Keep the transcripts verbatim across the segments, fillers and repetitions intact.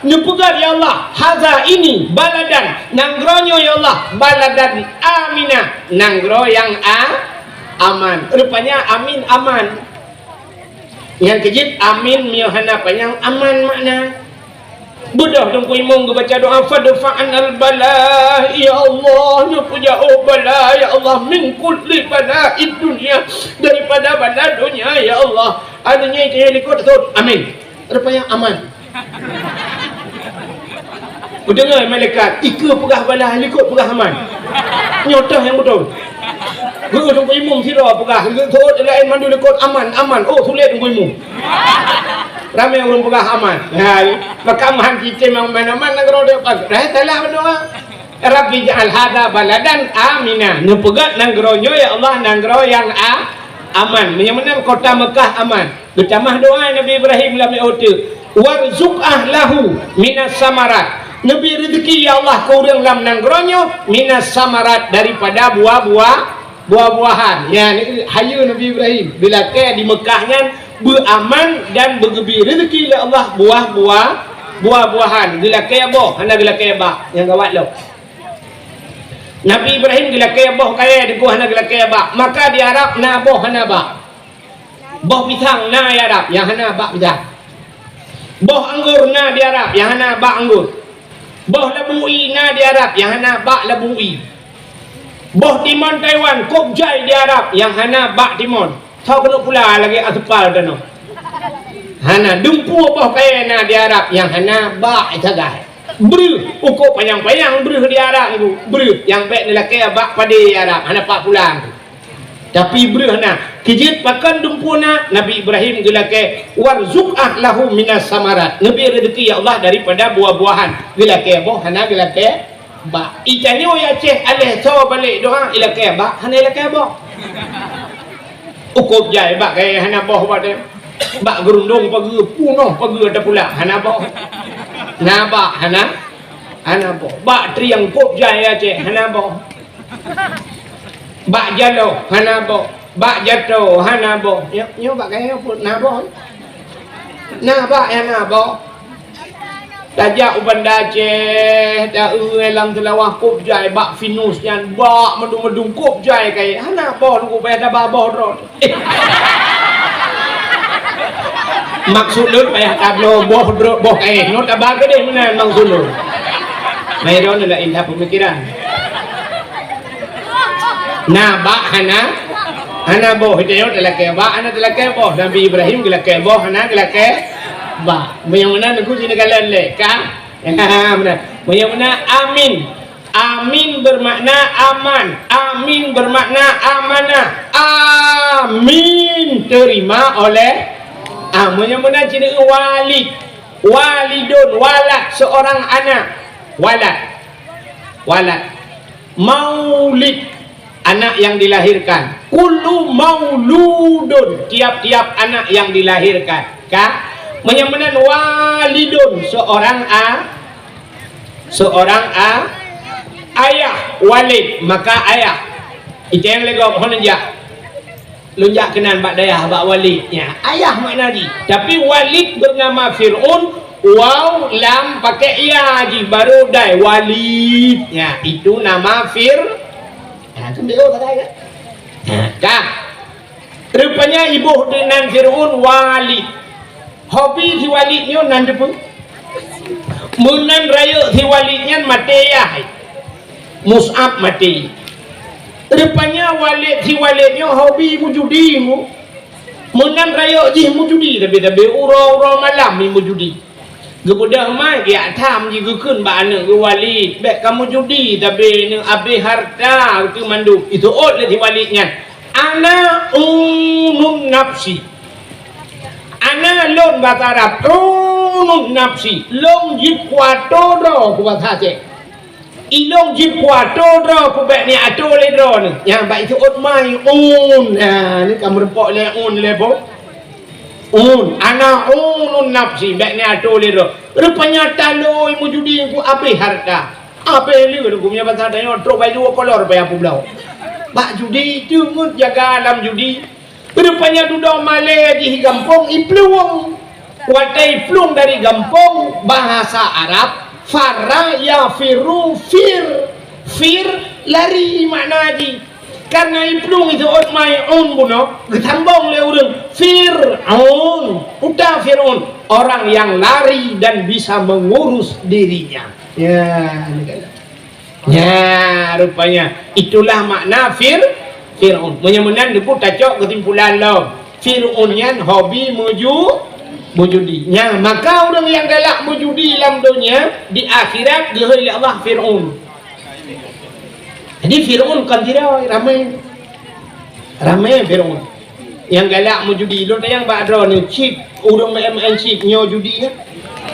Neupeugah, "Ya Allah, haza ini baladan, nanggroe nyoe ya Allah, baladan amina, nanggroe nyang a-, aman." Rupanya amin aman. Nyang keujeuet amin meunyoe hana panyang aman makna. Beudôh Teungku Imum geubaca doa, "Fadfa'an al-bala, ya Allah, neupeujauh bala, ya Allah, min kulli bala'id dunya, daripada bala donya, ya Allah." Adoe nyoe keu likot thot, amin. Rupanya aman. Kudeungoe malaikat, ikeue peugah bala, likot peugah aman. Nyoe toh nyang beutôi. Geuh Teungku Imum sidroe peugah, geuh thot laén mandum likot aman, aman. Oh, sulet Teungku Imum. Ramé ureuëng peugah aman. Ha, maka aman cicém aman-aman nanggroe dia pas. Dah salah berdoa. Rabbi ja'al hadza baladan amina. Neupeugah nanggroe nyoe ya Allah nanggroe nyang a-, aman. Meunyoe meunan kota Mekah aman. Geutamah doa Nabi Ibrahim lam uteuk, "Warzuq ahlahu minas samarat." Neubi rezeki ya Allah keu ureuëng lam nanggroe nyoe minas samarat daripada buah-buah, buah-buahan. Nyan hayeue Nabi Ibrahim bilakée di Mekah nyan beuaman dan beugeubi rezeki lé Allah buah-buah, buah-buahan. Geulakée boh, hana geulakée bak. Nyang gawat lom. Nabi Ibrahim geulakée boh kayée teungku hana geulakée bak. Maka di Arab na boh hana bak. Boh pisang na di Arab nyang hana bak pisang. Boh anggô na di Arab nyang hana bak anggô. Boh labu ie na di Arab nyang hana bak labu ie. Boh timon Taiwan kôb jai di Arab nyang hana bak timon. Soe keuneuk pula lagée aspal tanoh. Hana dumpeue boh kayée na di Arab nyang hana bak sagai. Breuh, ukob panyang-panyang breuh di Arab tu. Breuh, nyang bék neulakée bak padé di Arab, hana pat pulang tu. Tapi breuh na, keujeuet pakon dumpeue na, Nabi Ibrahim geulakée, "Warzuq ahlahu minas samarat." Neubi rezeki ya Allah daripada buah-buahan. Geulakée boh, hana geulakée bak. Itanyoe ya Aceh, aléh soe balek doa, ilakée bak, hana ilakée boh. Ukob jai bak kayée hana boh bak dem. Bak geurundong pageue, punoh pageue tapula, hana boh. Na bak, hana, hana boh. Bak triang kôb jai ya Aceh, hana boh. Bak jaloh hana boh, bak jato hana boh. Nyoe, nyoe bak kayée pun na boh. Na bak nyang na boh. Tajak u Banda Aceh, ta-eu lam Seulawah kôb jai bak Venus nyan, bak meudung-meudung kôb jai kayée. Hana boh teungku payah taba boh droe. Maksud lôn payah tabloe boh droe boh kayée. Nyoe taba keudeh meunan maksud lôn. Mai droeneuh laén that peumikiran. Na bak hana, hana boh. Itanyoe talakée bak, hana talakée boh. Nabi Ibrahim geulakée boh, hana geulakée bak. Meunyoe meunan teungku sineukala lé ka. Meunan. Meunyoe meunan amin. Amin bermakna aman. Amin bermakna amanah. Amin terima oleh. Ah, meunyoe meunan cit walid. Walidun, walad, seorang anak. Walad. Walad. Maulid, anak yang dilahirkan. Kullu mauludun, tiap-tiap anak yang dilahirkan. Ka? Meunyoe meunan walidun, seorang a-, seorang a-, ayah, walid, maka ayah. Iteng lé gob hon jak. Lôn jak keunan bak dayah, bak Walid. Ya, ayah makna jih. Tapi Walid bernama Fir'aun, waw, lam, pakai ya jih, baru dai, Walid. Ya, itu nama Fir-, ya, kan beliau kata kan? Ya, kan? Rupanya iboh nan Fir'aun Walid. Hobi si Walid nyoe nan teupeu. Meunan rayeuk si Walid nyan maté yah. Mus'ab maté. Rupanya Walid si Walid nyoe hobi meujudi mu. Meunan rayeuk jih meujudi, tapi-tapi uroe-uroe malam jih meujudi. Geubeudôh mai geujak tham jih geukheun bak aneuk geuh Walid, "Bék kamoe judi, tapi neuk abéh hareuta keu mandum." Iseuôt lé si Walid nyan, "Ana unun nafsi." Ana lôn basa Arab, unun nafsi, lôn jeuet kuatô droe keu basa Aceh. Ilôn jeuet kuatô droe keu bék neuatô lé droeneuh. Nyan bak iseuôt mai un. Ha, ni ka meurumpok lé un lé boh. Un, ana unun nafsi, bék neuatô lé droe. Rupanya taloe meujudi keu abéh hareuta. Abéh lé droe, geumeunyoe basa tanyoe trok bak dua kolor payah peubloe. Bak judi, teungeut jaga lam judi. Rupanya dudoe malée jih gampông iplueng. Watèe iplueng dari gampông, bahasa Arab, farra yafirru, fir. Fir, lari makna jih. Karena iplueng iseuôt mai'un bunoe, geusambông lé ureueng, Fir'aun. Uta Fir'aun, orang yang lari dan bisa mengurus dirinya. Ya, ini kan. Nya, rupanya itulah makna Fir-, Fir'aun. Meunyoe meunan, Teungku, tacok keusimpulan lom. Fir'aun nyan hobi meuju-, meujudi. Nya, maka ureueng nyang galak meujudi lam donya, di akhirat geuhôi lé Allah Fir'aun. Jadi Fir'aun kon sidroe, ramé. Ramé Fir'aun. Nyang galak meujudi, lôn tanyong bak droeneuh, chip, ureueng maén-maén chip, nyoe judi, ya?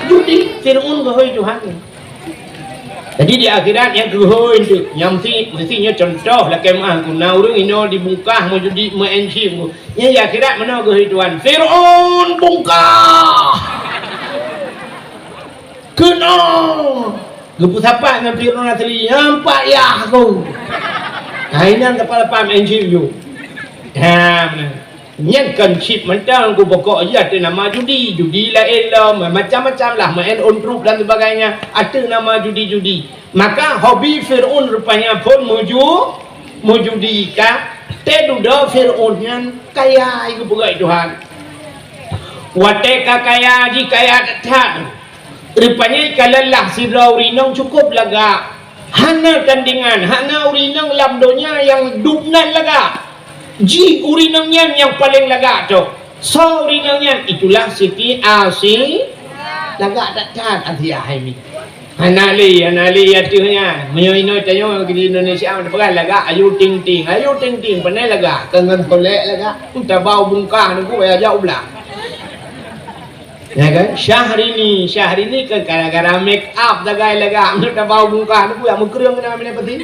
Judi, Fir'aun geuhôi Tuhan. Jadi di akhirat nyang geuhôi tu, nyang meusti, meusti nyoe contoh lakèe meu'ah ku, na ureueng inoe dibungkah meujudi maén chip. Nyan di akhirat meunoe geuhôi Tuhan, Fir'aun bungkah. Keunoe. Geupeusapat ngon Fir'aun asli, "Nyan pat yah ku." Hai nyan teupah-teupah maén chip ju. Ha, meunan. Nyan kon chip mantong ku, pokok jih ateueh nama judi. Judi laén lom, macam-macam lah, maén on trup dan sebagainya, ateueh nama judi-judi. Maka hobi Fir'aun rupanya phon meuju-, meujudi ka. Teududoe Fir'aun nyan kaya, geupeugah Tuhan. Watèe ka kaya jih, kaya that-that. Rupanya ka lheueh sidroe ureueng inong cukôp lagak. Hana tandingan, hana ureueng inong lam donya nyang dub nan lagak. Jih ureueng inong nyan nyang paleng lagak toh. Soe ureueng inong nyan? Itulah Siti Asi-, lagak that-that Asiah hai mi. Hana lé, hana lé ateueh nyan. Meunyoe inoe tanyoe di Indonesia, peugah lagak Ayu Ting Ting. Ayu Ting Ting, panai lagak. Kon ngon tolek lagak. Tabau bungkah Teungku, baya jak u blang. Ya kan? Syahrini, Syahrini kan gara-gara make up sagai lagak, meunyoe tabau bungkah Teungku, jak meukreueng keunan binéh peuti.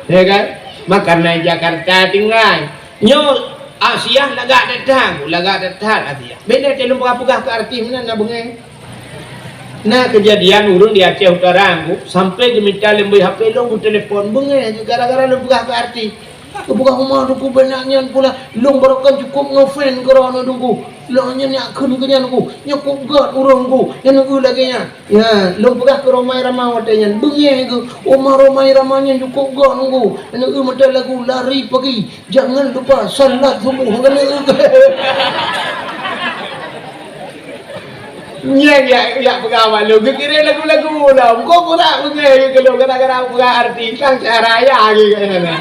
Ya kan? Makanan Jakarta tinggai. Nyoe Asiah lagak that-that, lagak that-that Asiah. Beda teuh lôn peugah-peugah keu artis meunan na beungéh. Na keujadian ureueng di Aceh Utara Teungku, sampai geumita lé beuh H P lôn, geutelepon beungéh gara-gara lôn peugah keu artis. Geupeugah, "Uma Teungku, bèk na nyan pula, lôn baroekon cukôp ngefans keu droeneuh Teungku. Lôn nyan neukheun keu nyan Teungku, nyan cukôp gèt ureueng Teungku, nyan neueu lagèe nyan." Ya, lôn peugah keu Rhoma Irama watèe nyan, beungéh geuh, "Uma Rhoma Irama nyan cukôp gèt Teungku, neueu mantong lagu Lari Pagi, jangan lupa salat subuh," neueu geuh. Nyan jak, jak peugah bak lôn, geukirém lagu-lagu lom. Kon pura beungéh keu lôn gara-gara peugah artis, sang cara raya lagèe nyan.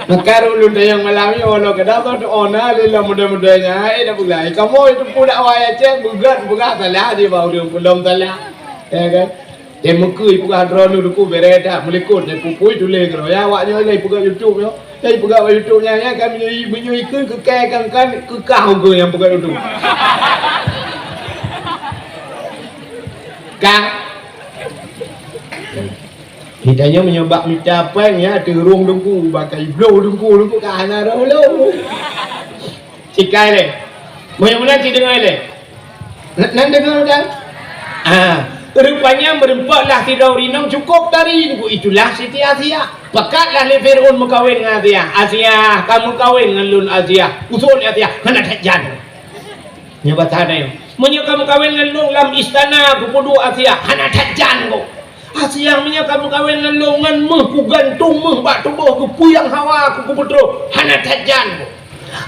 Maka ulôn tanyong malam nyoe, walau kadang tu ona lé lom muda-muda nyan, eh, dah peugah. Kamoe teupeu dakwah Aceh, beugat, peugah salah di bawah ureueng peulom salah. Ya kan? Teumeukui peugah droeneuh Teungku, bèrèh that, meulikot, teupeupui tuléh keudroe. Ya, awak nyoe lé peugah YouTube nyoe. Lé peugah bak YouTube nyan, ya, kan meunyoe, meunyoe ikheun keu kèe kan, kan keu kah ukeue nyang peugah YouTube. Kan? Kita nyoe meunyoe bak mita péng, ya, teurông Teungku, bak kai bloe Teungku, Teungku ka hana roh lom. Sikai lé. Meunyoe meunan sideungoe lé. N-, nan deungoe kan? Ah, rupanya meureumpok lah sidroe ureueng inong cukôp tari Teungku, itulah Siti Asiah. Peugah lah lé Fir'aun meukawen ngon Asiah. "Asiah, ka meukawen ngon lôn Asiah." Usul Asiah, "Hana that jan." Nyoe basa nyoe. "Meunyoe ka meukawen ngon lôn lam istana, kupeuduek Asiah." "Hana that jan Teungku." "Asiah, meunyoe ka meukawen ngon lôn, ngon méuh kugantung méuh bak tuboh, kupeuyang hawa ku, kupeutrôh, hana that jan Teungku."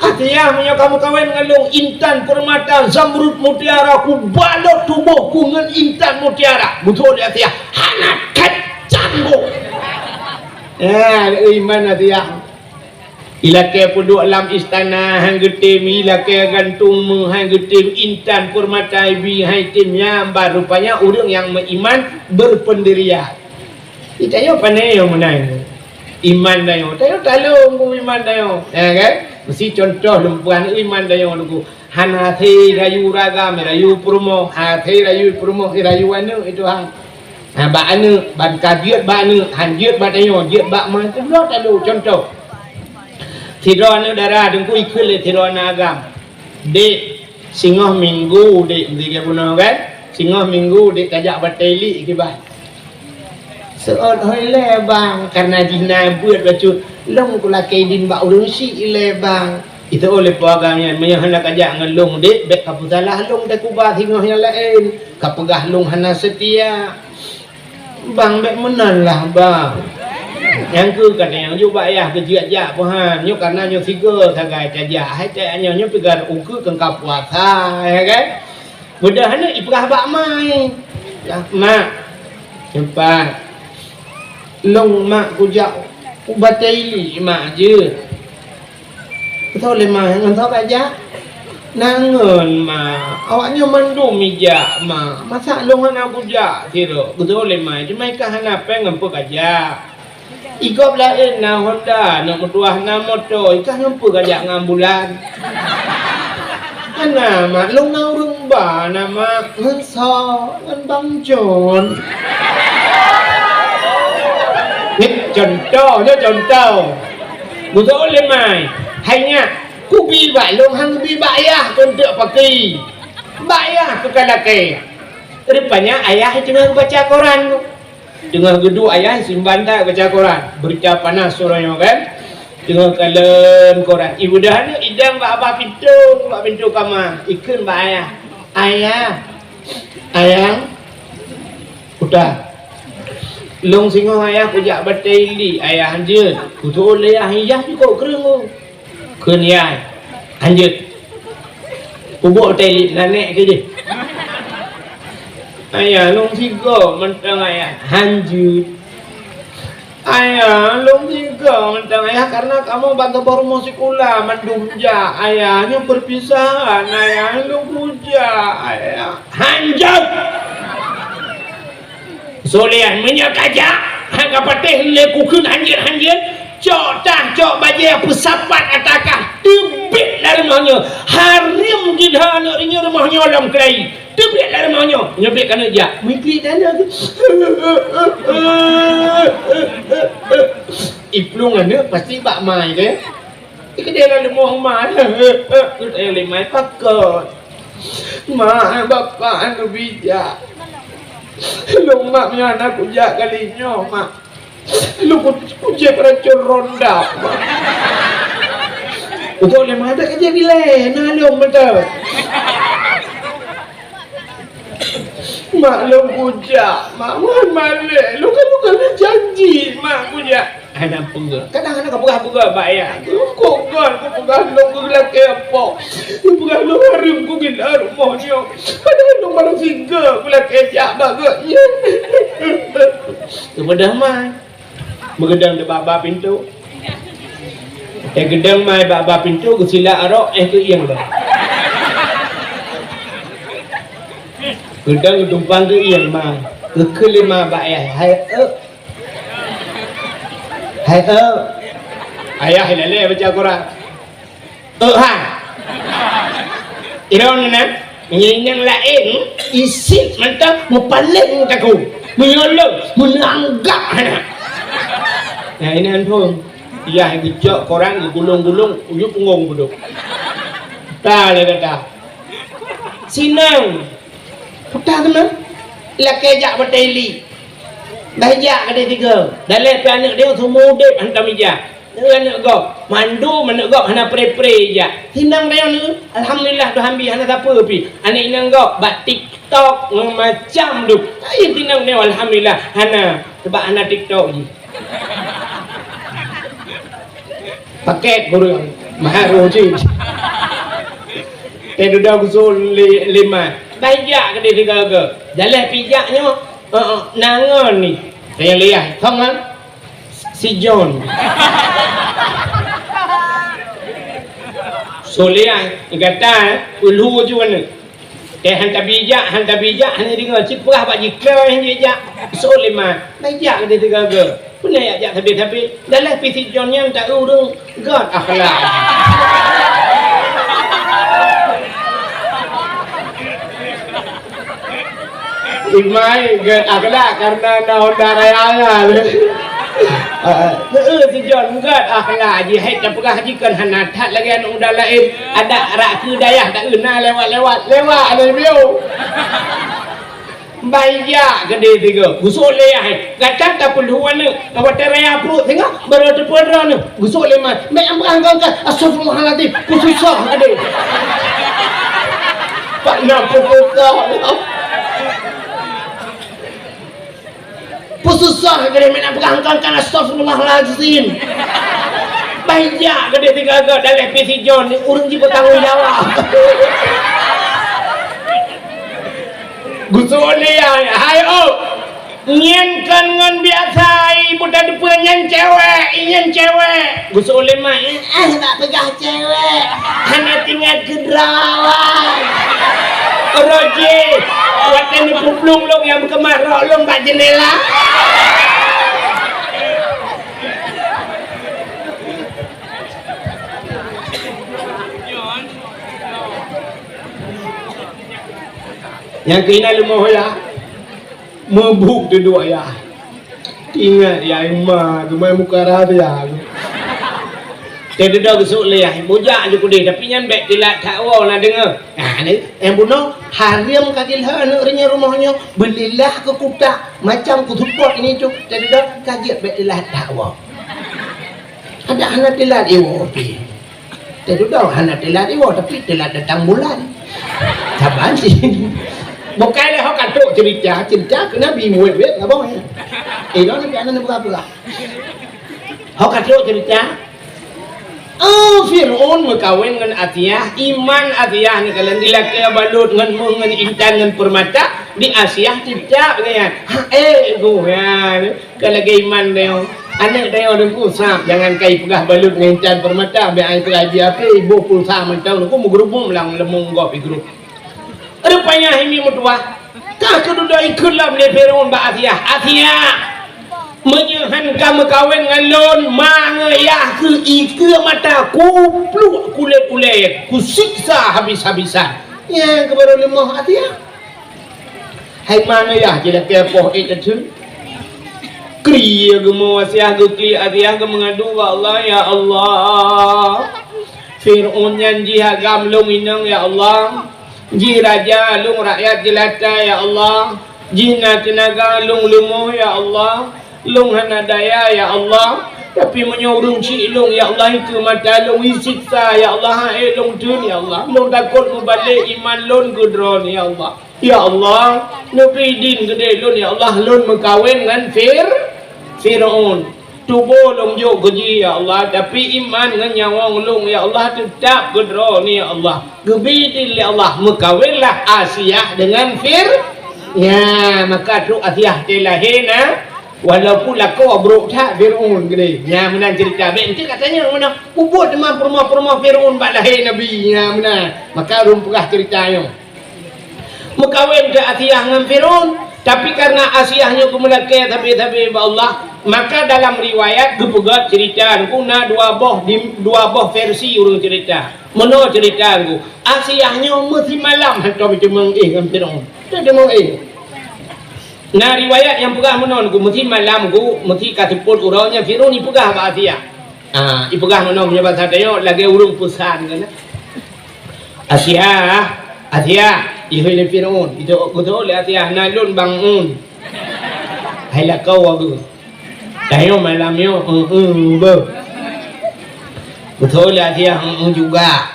"Asiah, meunyoe ka meukawen ngon lôn, intan, peurmata, zamrud, mutiara, kubalot tuboh ku ngon intan mutiara." Beutôi Asiah, "Hana that jan Teungku." Eh, iman Asiah. Ilakèe peuduek lam istana han geutém, ilakèe gantung méuh han geutém, intan peurmata ibi han item, nyan ban rupanya ureueng nyang meuiman beupendirian. Di tanyoe pane nyang meunan. Iman tanyoe, tanyoe talông keu iman tanyoe. Ya kan? Meusti contoh lôn peugah iman tanyoe Teungku. Hana hase rayu ureueng agam, rayu peurumoh, hase rayu peurumoh, rayu aneuk itu han. Ha, bak aneuk, ban ka jeuet bak aneuk, han jeuet bak tanyoe, jeuet bak ma, itu bloe talông contoh. Sidroe aneuk dara Teungku ikheun lé sidroe aneuk agam. "Dek, singoh minggu, Dek," meusigoe bunoe kan? "Singoh minggu, Dek, tajak batèe liek kiban." "Seuôt hôi lé, Bang, kareuna jih na beuet bacut. Lôn kulakèe idin bak ureueng syiek ilèe, Bang." Itu oleh peue agam nyan, meunyoe hana kajak ngon lôn dek, bèk kapeusalah lôn teukuba singoh nyang laén, kapeugah lôn hana seutia. Bang, bèk meunan lah, Bang. Nyang keu ka tanyong ju bak yah keu jijak-jak peuhan. Nyoe kareuna nyoe sigoe sagai tajak. Hai tajak nyoe, nyoe piga ukeue keu ka puasa, ya kan? Mudah hana ipeugah bak mai. Lah, Mak. Sempat. Lôn, Mak, kujak u batèe ili, Mak, jeuet. Geutôi lé ma, ngon soe kajak? Na ngon ma. Awaknyoe mandum ijak ma. Masa lôn hana kujak sidroe? Geutôi lé ma, teuma ikah hana péng ngon peue kajak. Igob laén na Honda, aneuk meutuwah na moto, ikah ngon peue kajak ngon ambulan? Hana, Mak, lôn na ureueng ba na, Mak, ngon soe? Ngon Bang Jon. Nyoe contoh, nyoe contoh. Beutôi lé mai. Hai nyak, kubi bak lôn han kubi bak ayah keu eunteuk paki. Bak ayah keu ka lakèe. Rupanya ayah teungoh baca koran. Teungoh geuduek ayah simban that baca koran. Beurita panas uroe nyoe kan. Teungoh kalon koran. Ibu dah ni idang bak babah pintoe, bak pintoe kama. Ikheun bak ayah. Ayah. Ayah. Udah. Lôn singoh ayah kujak batèe ili, ayah hanjeuet. Kutu'oh lé ayah, ijak jukok kreueng. Kheun yai, hanjeuet. Peubuet batèe ili, nanek keu jih. Ayah, lôn sigoe mantong ayah, hanjeuet. Ayah, lôn sigoe mantong ayah, karena kamoe ban saboh rumoh sikula mandum jak. Ayah, nyoe perpisahan, ayah, lôn kujak, ayah. Hanjeuet! Solehan, meunyoe kajak, han kapatéh lé kukheun hanjeuet-hanjeuet, cok tah, cok bajèe peusapat ata kah, teubiet lam rumoh nyoe. Hareuem jih aneuk rinyeun rumoh nyoe lom keulayi. Teubiet lam rumoh nyoe, nyoe biet keuneuk jak. Meuiklih tanda tu. Iplueng aneuk pasti bak mai deh. Ikeudeh lam rumoh ma. Geutanyong lé mai pakon. Mak, bapak anu bijak. Lôn mak meunyoe hana kujak kali nyoe, Mak. Lôn ku-, kucép racun ronda, Mak. Utok lé mak, dak kejap ilèe, na lôn mantong. Mak, lôn kujak, Mak, wan malèe. Lôn kan, lôn kan janji, Mak, kujak. Hana peugah. Kadang hana kapeugah-peugah bak ayah. Kok kon kupeugah lôn keu lakèe apo? Kupeugah lôn hareuem kugila rumoh nyoe. Padahai lôn barô sigoe kulakèe jak bak gobnyan. Keupeugah mai. Meugeudong di bak-bak pintoe. Eh, geudong mai bak-bak pintoe, geusilak arok, eh, geuieng dah. Geudong geutumpang geuieng mai. Geukheun lé ma bak ayah, hai, eh. Hai, eh. Ayah ilalèe baca Quran. Eh, ha. Droeneuh na, ngieng nyang laén, isit mantong meupaleng takue. Meunyoe lôn, meuneuk anggap hana. Nah, ini handphone. Yah geucok koran, geugulong-gulong, uyup punggong budok. Ta lé gata. Sinong. Peugah teuma, lakèe jak batèe ili. Bah jak keudéh tiga. Dalèh pih aneuk dia seumeu udép hantom ijak. Neu aneuk gob, mandum aneuk gob hana pre-pre ijak. Sinong dia neu, alhamdulillah, Tuhan bi hana sapeue pih. Aneuk inong gob bak TikTok ngon macam tu. Ai sinong dia alhamdulillah hana, sebab hana TikTok jih. Pakèt kureueng, mahar roh cit. Teududoe geusul li-, lima. Bah jak keudéh tiga-tiga. Jaleh pih jak nyoe. Heeh, na ngon ni. Teuliah, thong kan? Si John. Soliah, gata, eh, ulhu ju aneuk. Eh, han tabi jak, han tabi jak, hana deungoe. Cit peugah bak jikeu han jijak. Soe lé ma, bak jak keudéh tiga-tiga. Peue na jak sabe-sabe. Dalam pih si John nyan ta ureueng göt akhlak. Imai göt akhlak karena na Honda Raya nyan. Heeh, si John göt akhlak jih, hai tapeugah jih kon hana that lagèe aneuk muda laén. Adak rak keu dayah taeu na lewat-lewat, lewat lé biu. Bah ijak keudeh tiga. Gusok lé yah. Gata tapeulhu aneuk. Awak taraya pruet singoh, baru teupeue droeneuh. Gusok lé ma. Mek ambrang kongkon. Astagfirullahalazim. Kususah keudeh. Pak na peue susah. Peue susah keudeh, meunan peugah kongkon, astagfirullahalazim. Bah ijak keudeh tiga-tiga daleh pih si John, ureueng jih bertanggung jawab. Gusok lé ai, hai oh. Nyan kon ngon biasa, ibu tateupeue nyan cewek, nyan cewek. Gusok lé ma, eh, eh, tak peugah cewek. Hana teuingat keu droe. Roji, watèe neupeuplong lôn nyang meukeumah rok lôn bak jeundela. Nyang keunan leumoh ya. Meubuet teuduek yah. Ingat yah, ma geumai muka rahsia. Teudeungoe geusok lé yah, bujak ju keudeh, tapi nyan bèk teulat that woe na deungoe. Nah, ni, nyang bunoe, hareuem ka jilheueh aneuk reunyeun rumoh nyoe, beulilah keu kutak, macam keu seupôt ini tu, teudeungoe ka jeuet bèk teulat that woe. Adak hana teulat iwoe pih. Teududoe hana teulat iwoe, tapi teulat datang bulan. Saban sih. Bukai lé ho ka trok cerita, cerita keu Nabi muet-muet ngabong. Eh, dah Nabi aneuk peugah-peugah. Ho ka trok cerita. Oh, Fir'aun meukawen ngon Asiah, iman Asiah ni kalian dilakée balut ngon meuh ngon intan ngon permata, di Asiah cicak nyan. Ha, eh, goh nyan. Ka lagèe iman tanyoe. Aneuk tanyoe Teungku sab, jangankan ipeugah balut ngon intan permata, bèk ai peugah di api, iboh pulsa mantong Teungku meugeurubum lam leumong gob igrub. Rupanya hai mi meutuwah, ka keududoe ikheun lom lé Fir'aun bak Asiah, "Asiah, meunyoe han ka meukawen ngon lôn, ma ngon yah keuh ikeue mata, kupluek kulét ulèe, kusiksa habis-habisan." Nyan keuh baru leumoh Asiah. Hai ma ngon yah jilakée poh ék teutheun. Krie geumo Asiah, geuklik Asiah, geumeungadu bak Allah, "Ya Allah, Fir'aun nyan jih agam lôn inong, ya Allah. Jih raja lôn, rakyat jeulata, ya Allah. Jih na teunaga lôn leumoh, ya Allah. Lôn hana daya, ya Allah. Tapi meunyoe ureueng chik lôn, ya Allah, ikeue mata lôn, isiksa, ya Allah, han ék lôn theun, ya Allah. Lôn takot mubalek iman lôn keu Droeneuh, ya Allah." Ya Allah, neubri idin keudeh lôn, ya Allah, lôn meukawen ngon Fir-, Fir'aun. Tuboh lôn jok keu jih, ya Allah, tapi iman ngon nyawöng lôn, ya Allah, teutab keu Droeneuh, ya Allah. Geubri idin lé Allah, meukawenlah Asiah deungon Fir-, nya, maka trok Asiah teuh lahé na, walaupun lakoe brok that Fir'aun keudeh. Nya meunan cerita. Bèk enteuk ka tanyong meunan, peubuet teuma peurumoh-peurumoh Fir'aun bak lahé Nabi. Nya meunan. Maka ulôn peugah cerita nyoe. Meukawen keu Asiah ngon Fir'aun, tapi karena Asiah nyoe geumeulakée sabe-sabe bak Allah, maka dalam riwayat geupeugah cerita Teungku na dua boh di, dua boh versi ureueng cerita. Meunoe cerita Teungku, Asiah nyoe meusimalam hantom jiteumeung éh ngon Fir'aun. Teuteumong éh. Na riwayat nyang peugah meunoe Teungku, meusimalam Teungku, meusi ka seupôt uroe nyan Fir'aun ipeugah bak Asiah. Ah, ipeugah meunoe meunyoe basa tanyoe lagée ureueng peusan keunan. "Asiah, Asiah," ihôi lé Fir'aun. Itu, beutôi lé Asiah, "Na lôn bang un." Hai lakoe geuh. Tanyoe malam nyoe, "Heeh, beuh." Beutôi lé Asiah, "Heeh juga."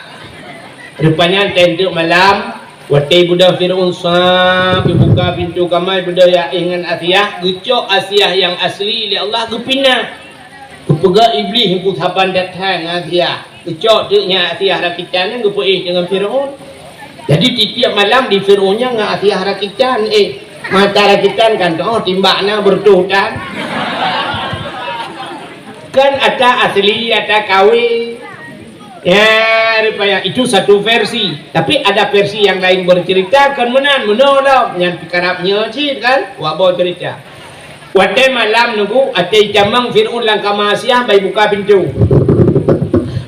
Rupanya teunteuk malam, watée beudôh Fir'aun sab, ibuka pintoe kamar, beudôh ya ingat Asiah, geucok Asiah nyang asli lé Allah geupinah. Geupeugah Iblih, "Teungku saban that-that ngon Asiah." Geucok teuk nyan Asiah rakitan nyan geupeuéh deungon Fir'aun. Jadi, tiep-tiep malam di Fir'aun nyan ngon Asiah rakitan, eh, mata rakitan kan, oh, timbak na beureutoh tan. Kan ata asli, ata kawé. Ya, rupanya itu satu versi. Tapi ada versi yang lain bercerita, kon meunan, meunoe lom. Nyan karab nyoe cit kan, waboh cerita. Watée malam Teungku, watée itamong Fir'aun lam kama Asiah, bah ibuka pintoe.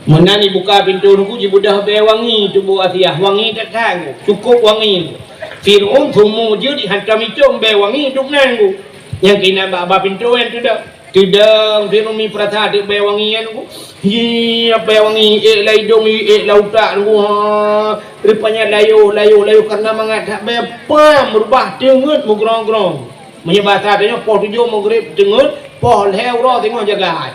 Meunan ibuka pintoe Teungku, jibeudôh bée wangi tuboh Asiah, wangi that-that Teungku, cukôp wangi. Fir'aun seumu jeuet hantom icong bée wangi dum nan Teungku. Nyang keunan bak babah pintoe nyan teudoh. Teudong Fir'aun mi peurasa teuk bèe wangi nyan ku. Hi, bèe wangi, ék lam idông, ék lam utak ku. Ha, rupanya layoh, layoh, layoh karena mangat that bèe pam meurubah teungeut meugrong-grong. Meunyoe basa tanyoe poh tujoh Maghrib teungeut, poh lhèe uroe singoh jagai.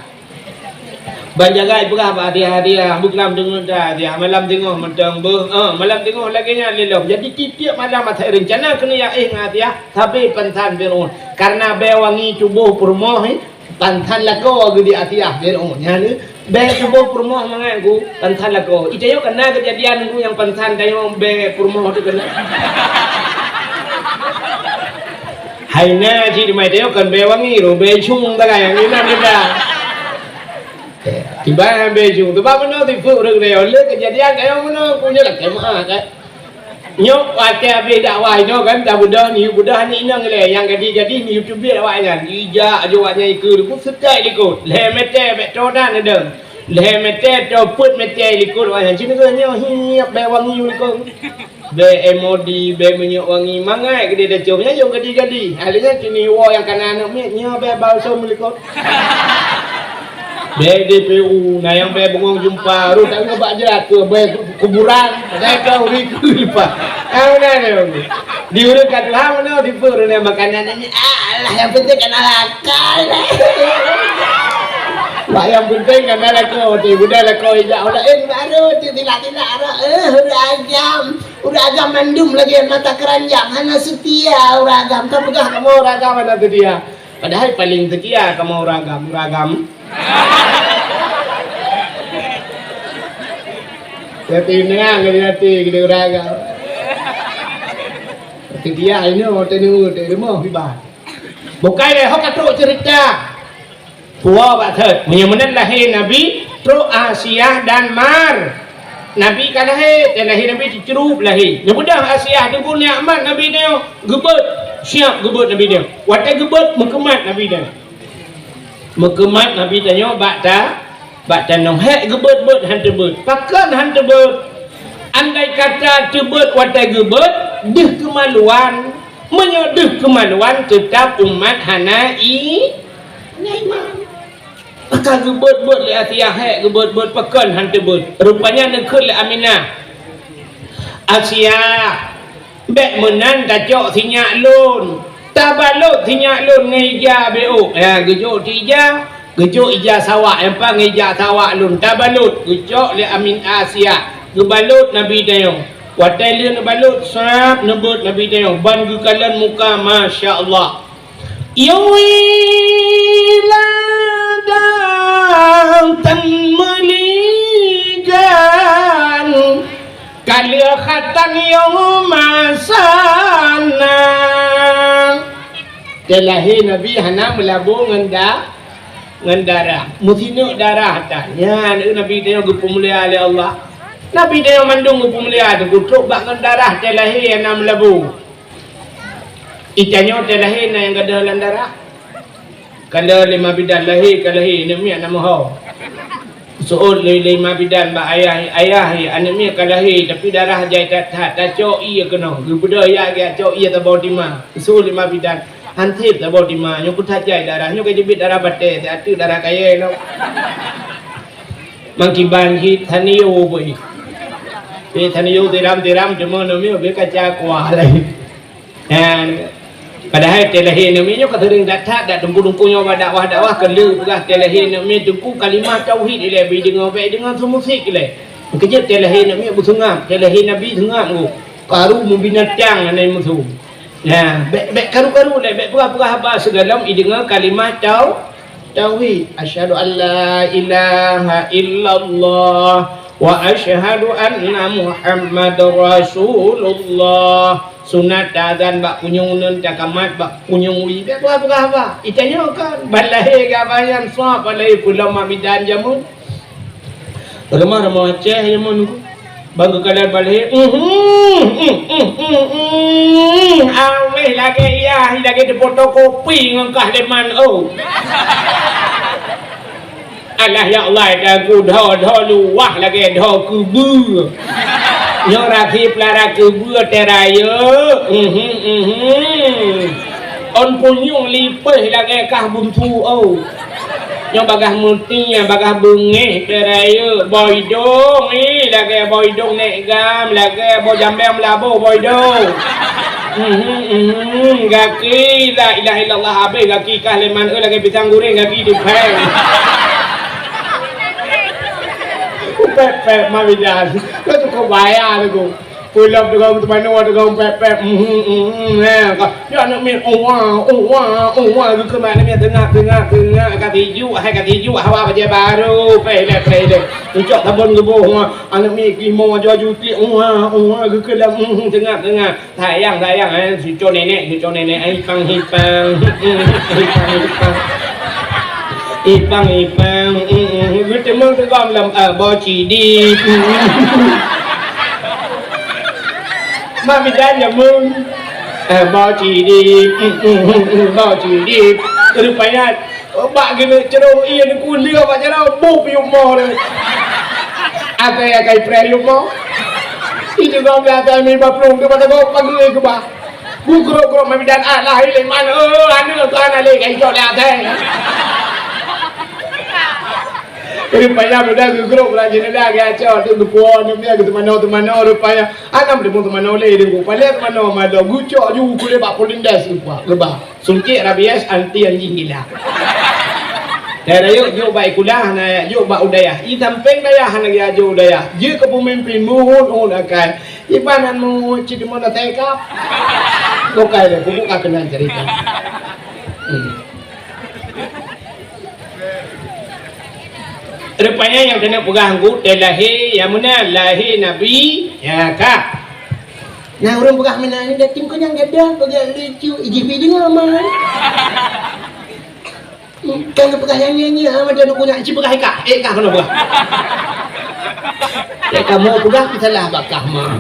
Ban jagai peugah bak hadiah-hadiah, beuklam teungeut hadiah, malam singoh mantong beuh, eh, malam singoh lagèe nyan lé lom. Jadi tiep-tiep malam asai reuncana keuneuk jak éh ngon hadiah, sabe pansan Fir'aun. Karena bèe wangi tuboh peurumoh, eh, pansan lakoe geubi hadiah Fir'aun. Nyan, eh, bèe tuboh peurumoh mangat ku, pansan lakoe. Itanyoe kana keujadian ku nyang pansan tanyoe bèe peurumoh tu kana. Hai na cit teuma itanyoe kon bèe wangi, ro bèe cong tagai nyang inan kita. Tiba bèe cong, teuma meunoe sifeuet ureueng nyoe, lé keujadian kayong meunoe, ku nyoe lakèe meu'ah, kan. Nyoe watèe habéh dakwah inoe kan, tabeudôh, neuyue beudôh aneuk inong lé, nyang gadih-gadih neuyue teubiet awaknyan. Ijak aju awaknyan ikeue, deuh seutôt likot. Lhèe mètè bèk toe dan neudong. Lhèe mètè toe peuet mètè likot awaknyan. Cit nyoe hiep bèe wangi likot. Bèe M O D, bèe minyeuk wangi, mangat keudéh tacom. Nyan nyang gadih-gadih. Hai lheueh nyan keuneuk woe nyang kana aneuk miet, nyoe bèe balsam likot. Bèe D P U, na nyang bèe bungong jeumpa, rhot tanyoe bak jrat, bèe kuburan, padahai ka ureueng keue leupah. Ah, meunan nyoe. Di ureueng ka tuha meunoe, di peue ureueng makanan nyan, alah, nyang penting kana lakoe. Wah, nyang penting kana lakoe, di budak lakoe ijak ureueng laén baru, di tilak-tilak arah, eh, ureueng agam. Ureueng agam mandum lagèe mata keuranjang, hana seutia ureueng agam. Ka peugah kamoe ureueng agam hana seutia. Padahai paleng seutia kamoe ureueng agam, ureueng agam. Tapi meunang di até geude ureueng agam. Seutia inoe teuneuk teuh rumoh iban. Bukai lé ho ka trok ceurita. Puwoe bak thot, meunyoe meunan lahé Nabi, trok Asiah dan Mar. Nabi ka lahé, dan lahé Nabi teucrueb lahé. Neubeudôh Asiah teungku nyan mat Nabi tanyoe, geubeuet, siap geubeuet Nabi tanyoe. Watèe geubeuet, meukeumat Nabi tanyoe. Meukeumat Nabi tanyoe bak ta-, bak tanoh. Hék geubeuet-beuet han teubeuet. Pakon han teubeuet? Andai kata teubeuet watèe geubeuet, deuh keumaluan. Meunyoe deuh keumaluan, teutab umat hana i-, hana iman. Maka geubeuet-beuet lé Asiah, hék geubeuet-beuet pakon han teubeuet. Rupanya neukheun lé Aminah, "Asiah, bèk meunan tacok sinyak lôn. Tabalot sinyak lôn ngon ija beuôk." Ya, geujok di ija, geujok ija sawak, nyang pat ngon ija sawak lôn. Tabalot, geucok lé Amin Asiah. Geubalot Nabi tanyoe. Watèe lheueh neubalot, sab neubeuet Nabi tanyoe. Ban geukalon muka, masya Allah. Yui ladang tan meuligan, ka lheueh khatan yôh masa na. Teulahé Nabi hana meulabô ngon da-, ngon darah. Meusineuk darah tan. Nyan, Nabi tanyoe geupeumulia lé Allah. Nabi tanyoe mandum geupeumulia, teukutrok bak ngon darah teulahé hana meulabô. Itanyoe teulahé na nyang gadôh lam darah. Ka lheueh lima bidan lahé, ka lahé, aneuk miet na meuho. Seuôt lé lima bidan bak ayah, "Ayah, aneuk miet ka lahé, tapi darah jai that-that, tacok ié keunoe." Geubeudôh jak geujak cok ié saboh tima. Seuôt lima bidan, "Han sép saboh tima, nyoe kuthat jai darah, nyoe ka jeubiet darah batèe, siat teuk darah kayèe lom." Mangkiban cit taniyô beuih. Beuih taniyô tiram-tiram, cuma aneuk miet beuih kaca kuah laén. Nyan, padahai teulahé aneuk miet nyoe ka seuring that-that, dak teungku-teungku nyoe bak dakwah-dakwah keu lheueh peugah teulahé aneuk miet teungku kalimah tauhid ilèe beudeungoe, bèk deungoe su musik ilèe. Meukeujeuet teulahé aneuk miet beuseungab, teulahé Nabi seungab ngon karu meubinatang hana musoh. Nah, bèk, bèk karu-karu lé, bèk peugah-peugah haba sigohlom ideungoe kalimah tau-, tauhid. Asyhadu an la ilaha illallah wa asyhadu anna Muhammadar Rasulullah. Sunat taazan bak punyueng uneun, takamat bak punyueng wie. Bèk peugah-peugah haba. Itanyoe kan, ban lahé geuh haba nyan sôb, ban lahé peulom mak bidan jameun. Rumoh-rumoh Aceh jameun. Ban geukalon ban lahé, awéh lagèe yah, lagèe teupoto kopi ngon kah leman, oh. Alah ya Allah, dagu dho-dho luwah lagèe dho keubeue. Nyoe rafi pelara keubeue teuh rayeuk. Ôn punyueng lipéh lagèe kah buntu, oh. Nyoe bagaih meuti, bagaih beungéh, beurayeuk, boh idong, ih, lagée boh idong nèk gam, lagée boh jambèng meulaboh boh idong. Mhm, mhm, gaki, la ilaha illallah, habéh gaki kah lé man, eh, lagée pisang goreng gaki dipéng. Pép-pép, ma bidan. Kau cukup bahaya tu. Peulom teugong teumanoe, teugong pép-pép, mhm, mhm, eh, ka, ya aneuk miet, uwa, uwa, uwa, geukheun bak aneuk miet, teungak, teungak, teungak, ka tijuek, hai ka tijuek, hawa bajée barô, peh ilée, peh ilée. Ucok sabon geuboh, uwa, aneuk miet, kimoe, aju-aju tiek, uwa, uwa, geukheun lom, mhm, teungak, teungak. Sayang, sayang, eh, cuco nenek, cuco nenek, eh, ipang, ipang, ipang, ipang. Ipang, ipang, mm, mm, geuteumeung teugom lom, eh, boh cidi. Mm, mm. Mak bidan jameun, eh, boh cidi, mm, mm, mm, mm, boh cidi. Rupanya, bak geuneuk ceurong ie neuk kuliah bak jalan, boh piôh mo lé. Akai, akai preh yum mo. Itu gom dah akai mi baplueng tu pada gom pagi keubah. Geugrok-grok meubidan, ah, lahé lé man, eh, aneuk tu hana lé, ka icok lé asèe. Rupanya muda geugrok lam jendela, geucok tu geupuon, dia geuteumanoe-teumanoe rupanya. Hana meuteumanoe lé, dia geupaléh teumanoe madong, geucok ju kulé bak polindes, lupa, leubah. Suntik rabies anti anjing gila. Dara yuk, yuk bak ikula, hana yuk bak udayah. I sampéng dayah, hana geuajo udayah. Jeuet keu peumimpin, muhun-uhun akai. Iban nan meucit deungon asai kap. Bukai lé, bubuka keunan cerita. Hmm. Rupanya nyang keuneuk peugah Teungku, teuh lahé, nyang meunan lahé Nabi, ya ka. Nah, ureueng peugah meunan, dateng keu nyang gadôh, peugah lucu, iji pi deungoe mah. Kan geupeugah nyang nyan, nyan, mantong neuk kunyang, ci peugah ikah, eh, ikah keunoe peugah. Eh, kamoe peugah, salah bak kah mah.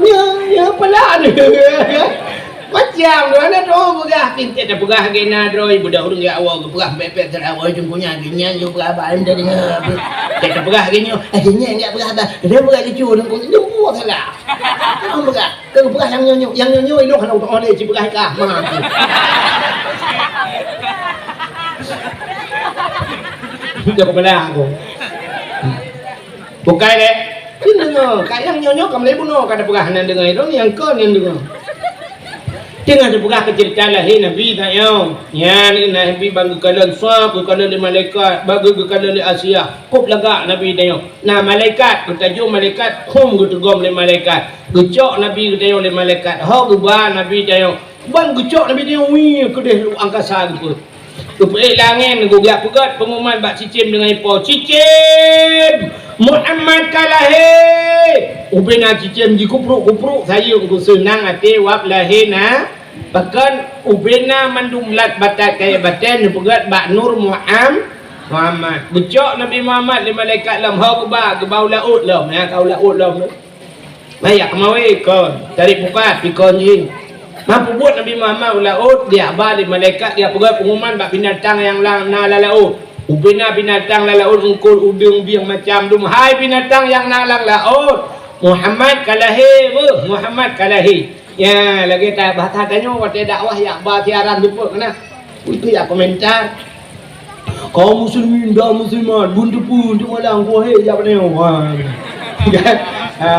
Nyan, nyan, pelan. Macam tu, hana droe peugah, pintet tapeugah lagèe na droe, budak ureueng jak awak geupeugah bèk-bèk teurawai teungku nyan, geuh nyan, geuh peugah bak, hana deungoe. Pintet tapeugah lagèe nyoe, eh, geuh nyan, jak peugah bak, dia peugah lucu, teungku, teungku salah. Hana peugah. Keu geupeugah nyang nyoe-nyoe, nyang nyoe-nyoe ilong hana utoh lé, ci peugah ikah, ma. Dia kepala aku. Bukai lé. Deungoe, ka nyang nyoe-nyoe ka mulai bunoe ka tapeugah hana deungoe, ilong nyang kon nyang deungoe. Teungoh tapeugah keu ceurita lahé Nabi tanyoe. Nyan Nabi ban geukalon sab, geukalon lé malaikat, ban geukalon lé Asia. Kôb lagak Nabi tanyoe. Na malaikat, geutajô malaikat, hom geuteugom lé malaikat. Geucok Nabi geutanyoe lé malaikat. Ho geuba Nabi tanyoe. Ban geucok Nabi tanyoe, wih, keudeh luek angkasa geupeu. Geupeuék lam angén, geujak peugöt peunguman bak cicém deungon ipo. Cicém! Muhammad ka lahé! Ubena cicém jikupruk-kupruk sayeueng, geuseunang até wab lahé na. Pakon ubena mandum lat batat kayèe batèe neupeugöt bak Nur Muham-, Muhammad. Geucok Nabi Muhammad lé malaikat lom ho geuba, geuba u laôt lom. Nyan ka u laôt lom. Maya keumawe kon, tarék pukat, pikon jih. Mapeubuet Nabi Muhammad u laôt, geujak ba lé malaikat, geujak peugöt peunguman bak binatang nyang la-, na lam laôt. Ubena binatang lam laôt, eungkôt, udeueng, bieng, macam dum. Hai binatang nyang na lam laôt, Muhammad ka lahé, beuh, Muhammad ka lahé. Ya, lagèe ta-, bahasa tanyoe watèe dakwah jak ba siaran teupeu keunan. Itu jak komentar. Kaum muslimin dan muslimat, beuneuteupeue untuk malam kuah hé jak paneuk. Ha. Kan? Ha.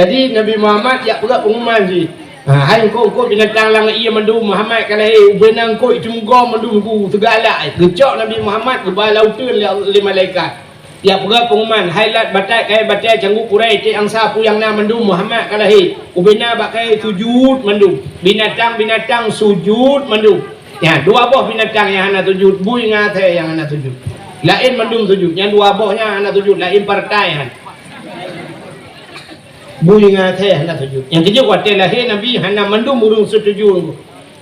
Jadi Nabi Muhammad jak peugah pengumuman jih. Ha, hai eungkôt-eungkôt binatang lam ie mandum, Muhammad ka lahé, ubena eungkôt itu meugom mandum ku teugalak. Geucok Nabi Muhammad geuba lam uteuen lé, lé malaikat. Jak peugah pengumuman, hai lat batat kayèe batèe canggu Quraisy, tiek angsa peue nyang na mandum, Muhammad ka lahé. Ubena bak kayèe sujud mandum. Binatang-binatang sujud mandum. Nyan, dua boh binatang nyang hana sujud, bui ngon asèe nyang hana sujud. Laén mandum sujud, nyan dua boh nyan hana sujud, laén partai nyan. Bui ngon asèe hana sujud. Nyang keujeuet watèe lahé Nabi hana mandum ureueng setuju.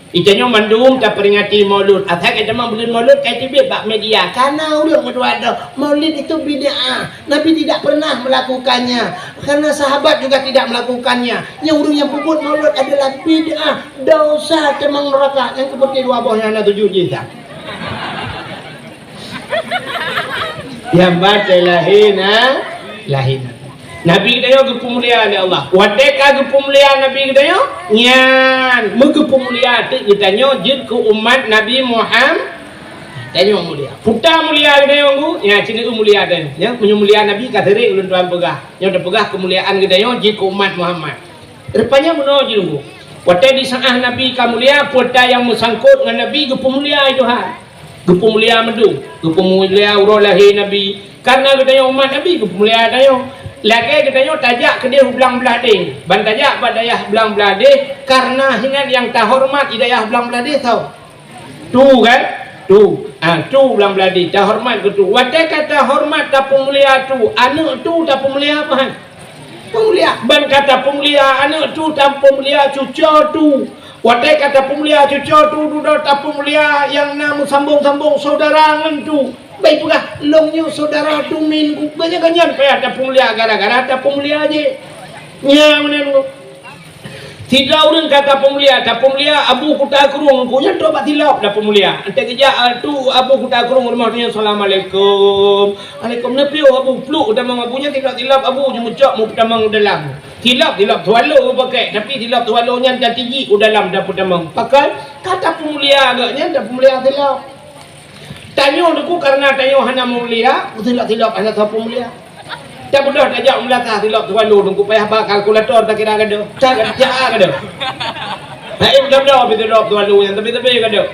Geutanyoe mandum taperingati Maulud. Asai gata meubuet Maulud ka teubiet bak media. Kana ureueng meutuah droe, Maulid itu bid'ah. Nabi tidak pernah melakukannya. Karena sahabat juga tidak melakukannya. Nyang ureueng nyang peubuet Maulud adalah bid'ah, dosa, teumang neuraka. Nyang keupeuteh dua boh nyan hana tuju jih dah. Nyang batèe lahé na, lahé na. Nabi geutanyoe geupeumulia lé Allah. Watèe ka geupeumulia Nabi geutanyoe, nyan meugeupeumulia teuk geutanyoe jeuet keu umat Nabi Muham-, Tanyoe mulia. Peue ta mulia geutanyoe, Teungku? Nyan, ci neueu mulia tanyoe. Nyan, meunyoe mulia Nabi ka sering ulôn tuan peugah. Nyoe tapeugah keumuliaan geutanyoe jih keu umat Muhammad. Rupanya meunoe jih, Teungku. Watée di saát Nabi ka mulia, peue ta nyang meusangkot ngon Nabi geupeumulia lé Tuhan. Geupeumulia mandum. Geupeumulia uroe lahé Nabi. Kareuna geutanyoe umat Nabi geupeumulia tanyoe. Lagée geutanyoe tajak keudeh u Blang Blahdeh. Ban tajak bak dayah Blang Blahdeh, kareuna hinan nyang tahoreumat di dayah Blang Blahdeh soe? Tu kan? Tu. Ah, tu Blang Blahdeh, tahoreumat keu tu. Watée ka tahoreumat tapeumulia tu, aneuëk tu tapeumulia peue han? Peumulia. Ban ka tapeumulia aneuëk tu, tapeumulia cucoe tu. Watée ka tapeumulia cucoe tu, dudoe tapeumulia nyang na meusambong-sambong syedara ngon tu. Bai peugah, lôn nyoe syedara tu min ku, banyak nyan payah tapeumulia gara-gara tapeumulia jih. Nyan meunan. Sidroe ureuëng ka tapeumulia, tapeumulia Abu Kuta Krueng, ku nyan trok bak Silop tapeumulia. Enteuk geujak, ah, tu Abu Kuta Krueng rumoh tu nyan, "Assalamualaikum." "Alaikum." Neupiôh Abu, pluek tamong Abu nyan, Silop-Silop Abu jimeucok meupeutamong u dalam. Silop, Silop Swallow pakèk, tapi Silop Swallow nyan tatijik u dalam tapeutamong. Pakon? Ka tapeumulia gobnyan, tapeumulia Silop. Tanyoe Teungku, kareuna tanyoe hana mulia, Silop-Silop hana sapeue mulia. Tabeudôh tajak u meulasah Silop Swallow Teungku, payah ba kalkulator takira gadôh. Cara, cara gadôh. Hai, beudôh-dôh Silop Swallow nyan, tapi-tapi gadôh.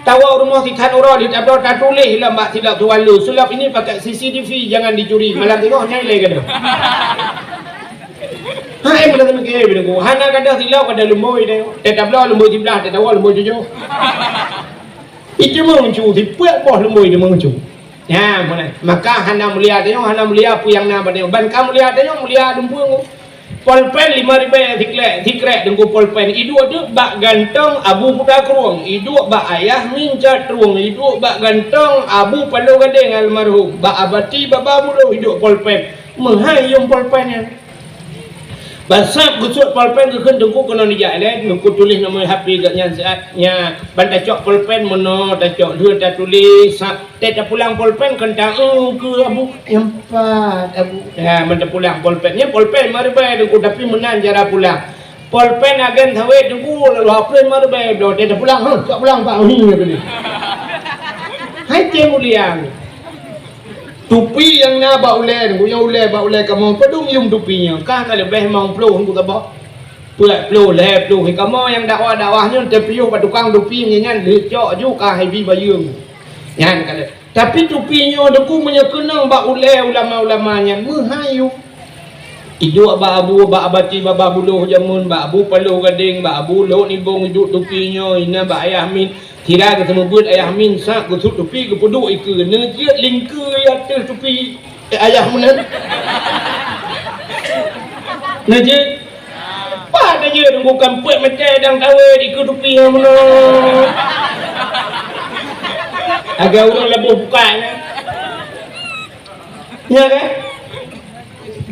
Tawoe rumoh sikhan uroe di tabloe tatuléh lam bak Silop Swallow, "Silop ini pakai C C T V, jangan dicuri." Malam singoh nyan ilée gadôh. Hai, meunan mungken Teungku. Hana gadôh silop, gadôh lumbôi deh. Teuh tabloe lumbôi siblah, teuh tawoe lumbôi tujoh. Itu meucue, sipeuet boh lumbôi itu meucue. Nyan, meunan. Maka hana mulia tanyoe, hana mulia peue nyang na bak tanyoe. Ban ka mulia tanyoe, mulia dumpeue. Polpen lima ribèe sikrek, sikrek Teungku polpen. Iduek teuk bak gantong Abu Kuta Krueng, iduek bak Ayah Min Cat Trueng, iduek bak gantong Abu Palo Gadeng almarhum, bak Abati Baba Buloh iduek polpen. Meuhai yuem polpen nyan. Ban sab geusuet polpen geukheun Teungku keunoe nijak ilée, Teungku tuléh nomor H P gobnyan siat nyan. Ban tacok polpen meunoe, tacok lheueh tatuléh, sab teuh tapulang polpen kheun taeu keu Abu, "Nyoe pat, Abu." Ya, ban tapulang polpen. Nyan polpen lima ribèe Teungku, tapi meunan cara pulang. Polpen agen sawét Teungku, lalu hapus lima ribèe bloe, teuh tapulang, "Huh, cok pulang, Pak." Hi, kata dia. Hai teuh mulia. Tupi nyang na bak ulée, Teungku, nyang ulée bak ulée kamoe, padum yuem tupi nyan? Ka, ka leubeh limong ploh Teungku saboh. Peuet ploh, lhèe ploh. Kamoe nyang dakwah-dakwah nyoe teupiôh bak tukang tupi nyan, lheueh cok ju ka hai bi bayeue. Nyan ka lheueh. Tapi tupi nyoe Teungku meunyoe keunong bak ulée ulama-ulama nyan meuhai yuem. Iduek bak Abu, bak Abati Baba Buloh jameun, bak Abu Paloh Gadeng, bak Abu Lhok Nibong iduek tupi nyoe, inan bak Ayah Min. Sira geuseumeubeuet Ayah Min, sab geusuet tupi geupeuduek ikeue, neujeuet lingkeue ateueh tupi, eh, Ayah meunan. Neujeuet. Pat neujeuet, Teungku, kan peuet meuté dang tawét ikeue tupi nyan meunan. Agak ureueng laboh bukai nyan. Nya kan?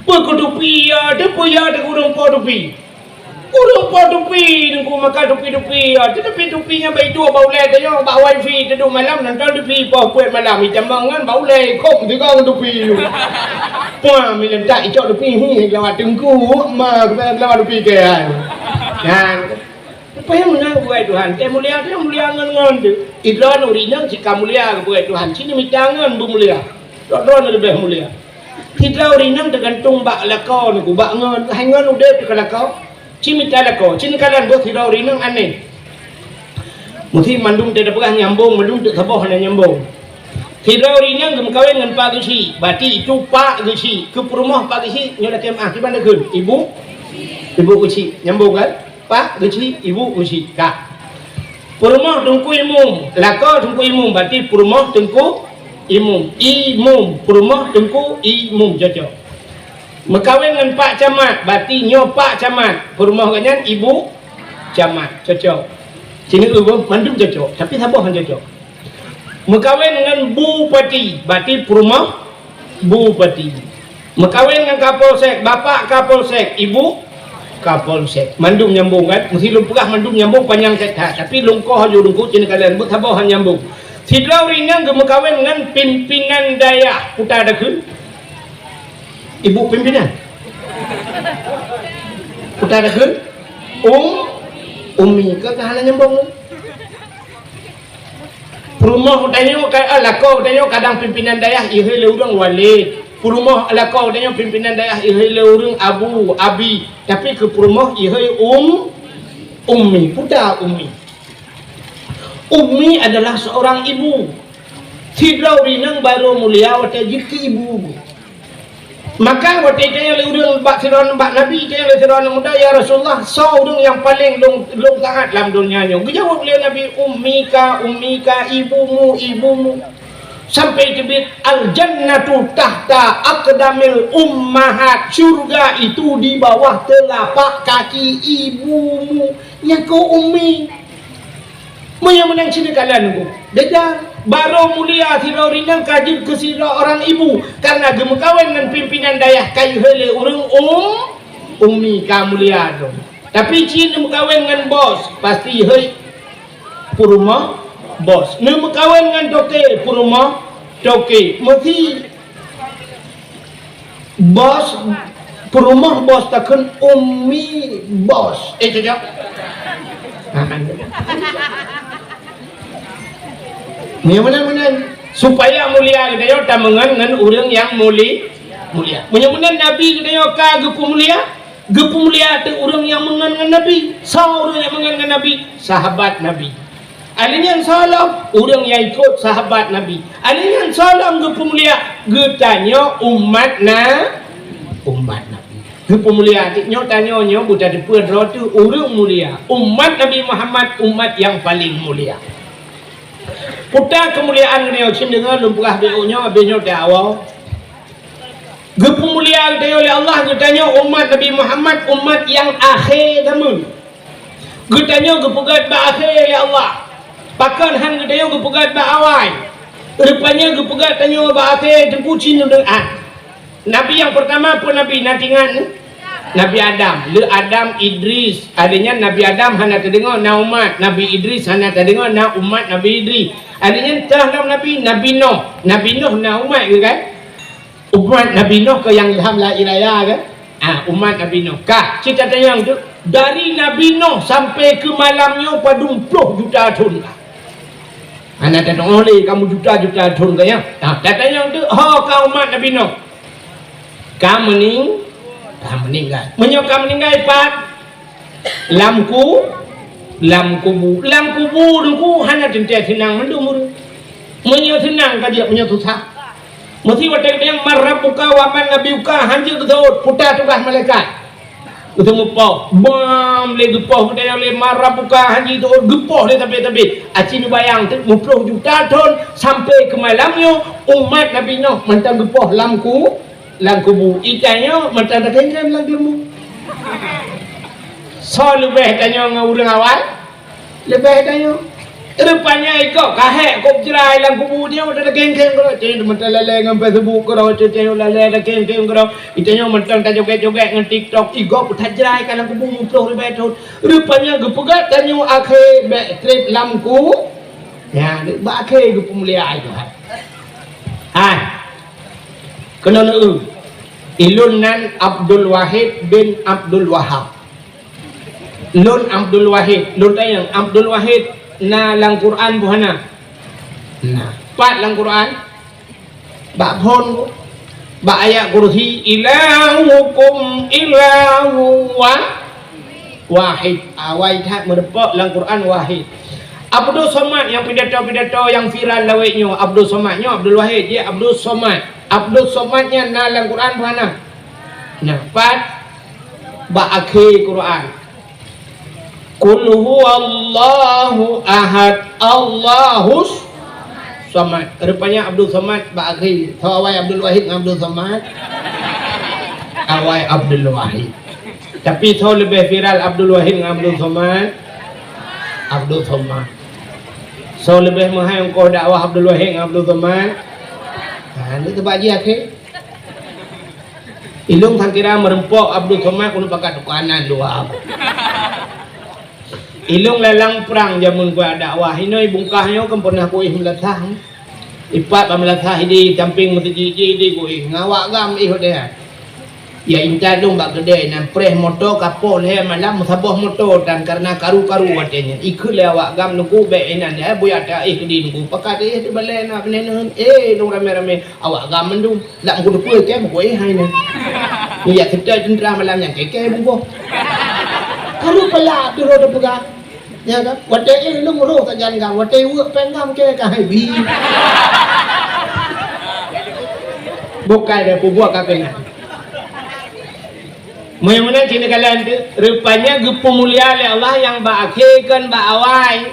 Peue keu tupi ya, teupeue ya teuh ureueng po tupi. Ureueng po tupi Teungku, maka tupi-tupi ya, teuh tupi-tupi nyan bak iduek bak ulée tanyoe, bak wifi teuduek malam nonton tupi poh peuet malam, itamong ngon bak ulée khok sigoe ngon tupi. Puah, milentak icok tupi, hi, lawat Teungku, ma, lawat tupi keu ai. Nyan. Rupanya meunan keubuet Tuhan. Teuh mulia, teuh mulia ngon-ngon teuh. Idroe nuri nyan cit ka mulia keubuet Tuhan. Cit neumita ngon beumulia. Droe-droe leubeh mulia. Sidroe ureueng inong teugantung bak lakoe Teungku, bak ngon, hai ngon udeb teuka lakoe. Cit mita lakoe, cit neukalon boh sidroe ureueng inong aneh. Meusi mandum teupeugah nyambong, mandum teusaboh hana nyambong. Sidroe ureueng inong geumeukawen ngon Pak Geuchik, berarti itu Pak Geuchik, keu peurumoh Pak Geuchik nyoe lakée meu'ah, kiban takheun? Ibu? Ibu Geuchik, nyambong kan? Pak Geuchik, Ibu Geuchik, ka. Peurumoh Teungku Imum, lakoe Teungku Imum, berarti peurumoh Teungku Imum. Imum, peurumoh Teungku Imum, cocok. Meukawen ngon Pak Camat, berarti nyoe Pak Camat, peurumoh gobnyan Ibu Camat, cocok. Sini, uh, mandum cocok, tapi saboh han cocok. Meukawen ngon Bupati, berarti peurumoh Bupati. Meukawen ngon Kapolsek, bapak Kapolsek, ibu Kapolsek. Mandum nyambong kan? Meusi lôn peugah mandum nyambong panyang that-that. Tapi lôn koh aju lôn kucing kalian, buet saboh han nyambong. Sidroe ureueng inong geumeukawen ngon pimpinan dayah. Peue ta takheun? Ibu pimpinan. Peue ta takheun? Um, Umi. Ka, ka hana nyambong. Peurumoh tanyoe ka, eh, lakoe tanyoe kadang pimpinan dayah ihôi lé ureuëng walid. Peurumoh lakoe tanyoe pimpinan dayah ihôi lé ureuëng abu, abi. Tapi keu peurumoh ihôi um, ummi. Peue ta ummi? Ummi adalah seorang ibu. Sidroe ureuëng barô mulia watée jeuet keu ibu. Maka watée itanyong lé ureuëng bak sidroe bak Nabi, itanyong lé sidroe aneuk muda, "Ya Rasulullah, soe ureuëng nyang paleng lôn, lôn taát lam donya nyoe?" Geujaweueb lé Nabi, "Ummika, ummika, ibumu, ibumu." Sampai teubiet, "Al-jannatu tahta aqdamil ummahat." Syurga itu di bawah telapak kaki ibumu. Nyan keuh ummi. Meunyoe meunan cit neukalon ku, beda. Barô mulia sidroe ureuëng ka jeuet keu sidroe ureuëng ibu, karena geumeukawen ngon pimpinan dayah ka ihôi lé ureuëng um, ummi ka mulia tu. Tapi cit neumeukawen ngon bos, pasti hôi peurumoh bos. Neumeukawen ngon toke, peurumoh toke. Meusi Bos, peurumoh bos takheun ummi bos. Eh, cocok? Nah, kan. Meunyoe meunan-meunan, supaya mulia geutanyoe tameungon ngon ureuëng nyang muli-, mulia. Meunyoe meunan Nabi geutanyoe ka geupeumulia, geupeumulia teuk ureuëng nyang meungon ngon Nabi. Soe ureuëng nyang meungon ngon Nabi? Sahabat Nabi. Alèh nyan soe lom, ureuëng nyang ikot sahabat Nabi. Alèh nyan soe lom geupeumulia, geutanyoe umat na-, umat Nabi. Geupeumulia, nyoe tanyoe nyoe buta teupeue droe teuh ureuëng mulia. Umat Nabi Muhammad, umat nyang paleng mulia. Peue ta keumuliaan geutanyoe, cit deungoe lôn peugah beuh nyoe, habéh nyoe teuh awai. Geupeumulia geutanyoe lé Allah, geutanyoe umat Nabi Muhammad, umat nyang akhé zaman. Geutanyoe geupeugét bak akhé lé Allah. Pakon han geutanyoe geupeugét bak awai? Rupanya geupeugét tanyoe bak akhé teungku cit deungoe. Nabi nyang peurtama peue nabi na teuingat? Nabi Adam. Lé Adam Idris. Alèh nyan Nabi Adam hana teudeungoe na umat. Nabi Idris hana teudeungoe na umat Nabi Idris. Alèh nyan teuh lom nabi, Nabi Noh. Nabi Noh na umat geuh kan? Umat Nabi Nuh keu nyang ilham la ilaya kan? Ah, umat Nabi Nuh. Ka, cit tatanyong teuk, dari Nabi Nuh sampai keu malam nyoe padum ploh juta thon ka. Hana tateu'oh lé kamoe juta-juta thon ka nyan. Ah, tatanyong teuk, ho ka umat Nabi Nuh? Ka meuning-, ka meuninggai. Meunyoe ka meuninggai pat, Lam ku-, lam kubu. Lam kubu teungku hana teuntèe seunang mandum ureueng. Meunyoe seunang ka jeuet, meunyoe susah. Meusi watèe geutanyong, "Man rabbuka wa man nabiyuka?" Hanjeuet geuseuôt, peue ta tugaih malaikat. Geuseuôt mupoh. Bam lé geupoh geutanyong lé, "Man rabbuka?" Hanjeuet geuseuôt, geupoh lé tabé-tabé. Aci neubayang teuk meuploh juta thon sampoe keu malam nyoe umat Nabi Nuh mantong geupoh lam ku-, Lam kubu, itanyoe mantong takhém-khém lam geuleumong. Soe leubeh tanyoe ngon ureueng awai? Leubeh tanyoe. Rupanya ikôt kahek kôb jrai lam kubu nyoe mantong takhém-khém keudroe. Cit mantong lalè ngon Facebook keudroe, cit lalè takhém-khém keudroe. Itanyoe mantong tajogét-jogét ngon TikTok, igob that jrai ka lam kubu meuploh ribèe thon. Rupanya geupeugah tanyoe akhé bèk trép lam ku-, ya, bak akhé geupeumulia Tuhan. Hai. Keunoe neueu, ilôn nan Abdul Wahid bin Abdul Wahab. Lôn Abdul Wahid, lôn tanyong, Abdul Wahid na lam Quran peue hana? Na. Pat lam Quran? Bak phon, bak ayat kursi, "Ilahukum ilahu wa-, wahid." Awai that meurumpok lam Quran wahid. Abdul Somad nyang pidato-pidato nyang viral lawét nyoe, Abdul Somad nyoe, Abdul Wahid, jih Abdul Somad. Abdul Somad nyan na lam Quran peue hana? Na, pat? Bak akhé Quran. "Qul huwallahu ahad, Allahus Somad." Rupanya Abdul Somad bak akhé. Soe awai Abdul Wahid ngon Abdul Somad? Awai Abdul Wahid. Tapi soe leubeh viral, Abdul Wahid ngon Abdul Somad? Abdul Somad. Soe leubeh meuhai ongkoh dakwah, Abdul Wahid ngon Abdul Somad? Ha, nyoe teuh bak jih akhé. Ilôn sangkira meurumpok Abdul Somad keuneuk pakat dukanan luwa. Ilôn lalang prang jameun kuat dakwah. Inoe bungkah nyoe kan pernah kuéh meulasah. Ipat bak meulasah di sampéng meuseujid jih di kuéh. Ngawak gam éh watèe nyan. Ya intat lôn bak keudè nan preh moto ka poh lhèe malam meusaboh moto tan kareuna karu-karu watèe nyan. Ikheun lé awak GAM, "Teungku bèk inan, eh, buya taéh keudéh Teungku. Pakat éh di balèe na peuneuneuh." Eh, lôn ramè-ramè awak GAM mandum. Lam kuteupeu kèe meukuéh hai nyan. Nyan jak seutôt teuntra malam nyan kèe-kèe bungkôh. Karu pala teuh droe teupeugah. Ya kan? Watèe éh lôn roh sajan GAM, watèe weuek pèng GAM kèe ka hai bi. Bukai deh peubuet ka keunan. Meunyoe meunan cit neukalon teuh, rupanya geupeumulia lé Allah nyang bak akhé kon bak awai.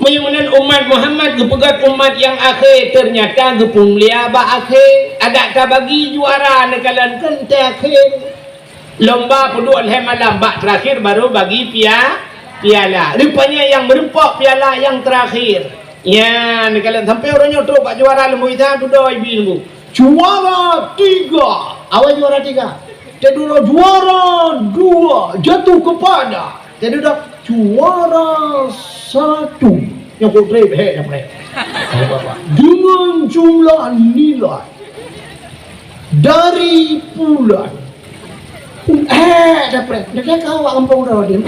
Meunyoe meunan umat Muhammad geupeugöt umat nyang akhé, teunyata geupeumulia bak akhé. Adak tabagi juara neukalon kon teuakhé. Lomba peuduek lhèe malam, bak teurakhir baru bagi pia-, piala. Rupanya nyang meureumpok piala nyang teurakhir. Nyan, neukalon sampoe uroe nyoe trok bak juara leumo isa dudoe ibi leumo. Juara tiga. Awai juara tiga. Teududoe juara dua jatuh kepada. Teududoe juara satu. Nyang kok trép hek dah mulai. Dengan jumlah nilai dari bulan. Eh, dah preh. Dah, dah kau awak kampung dah, dia.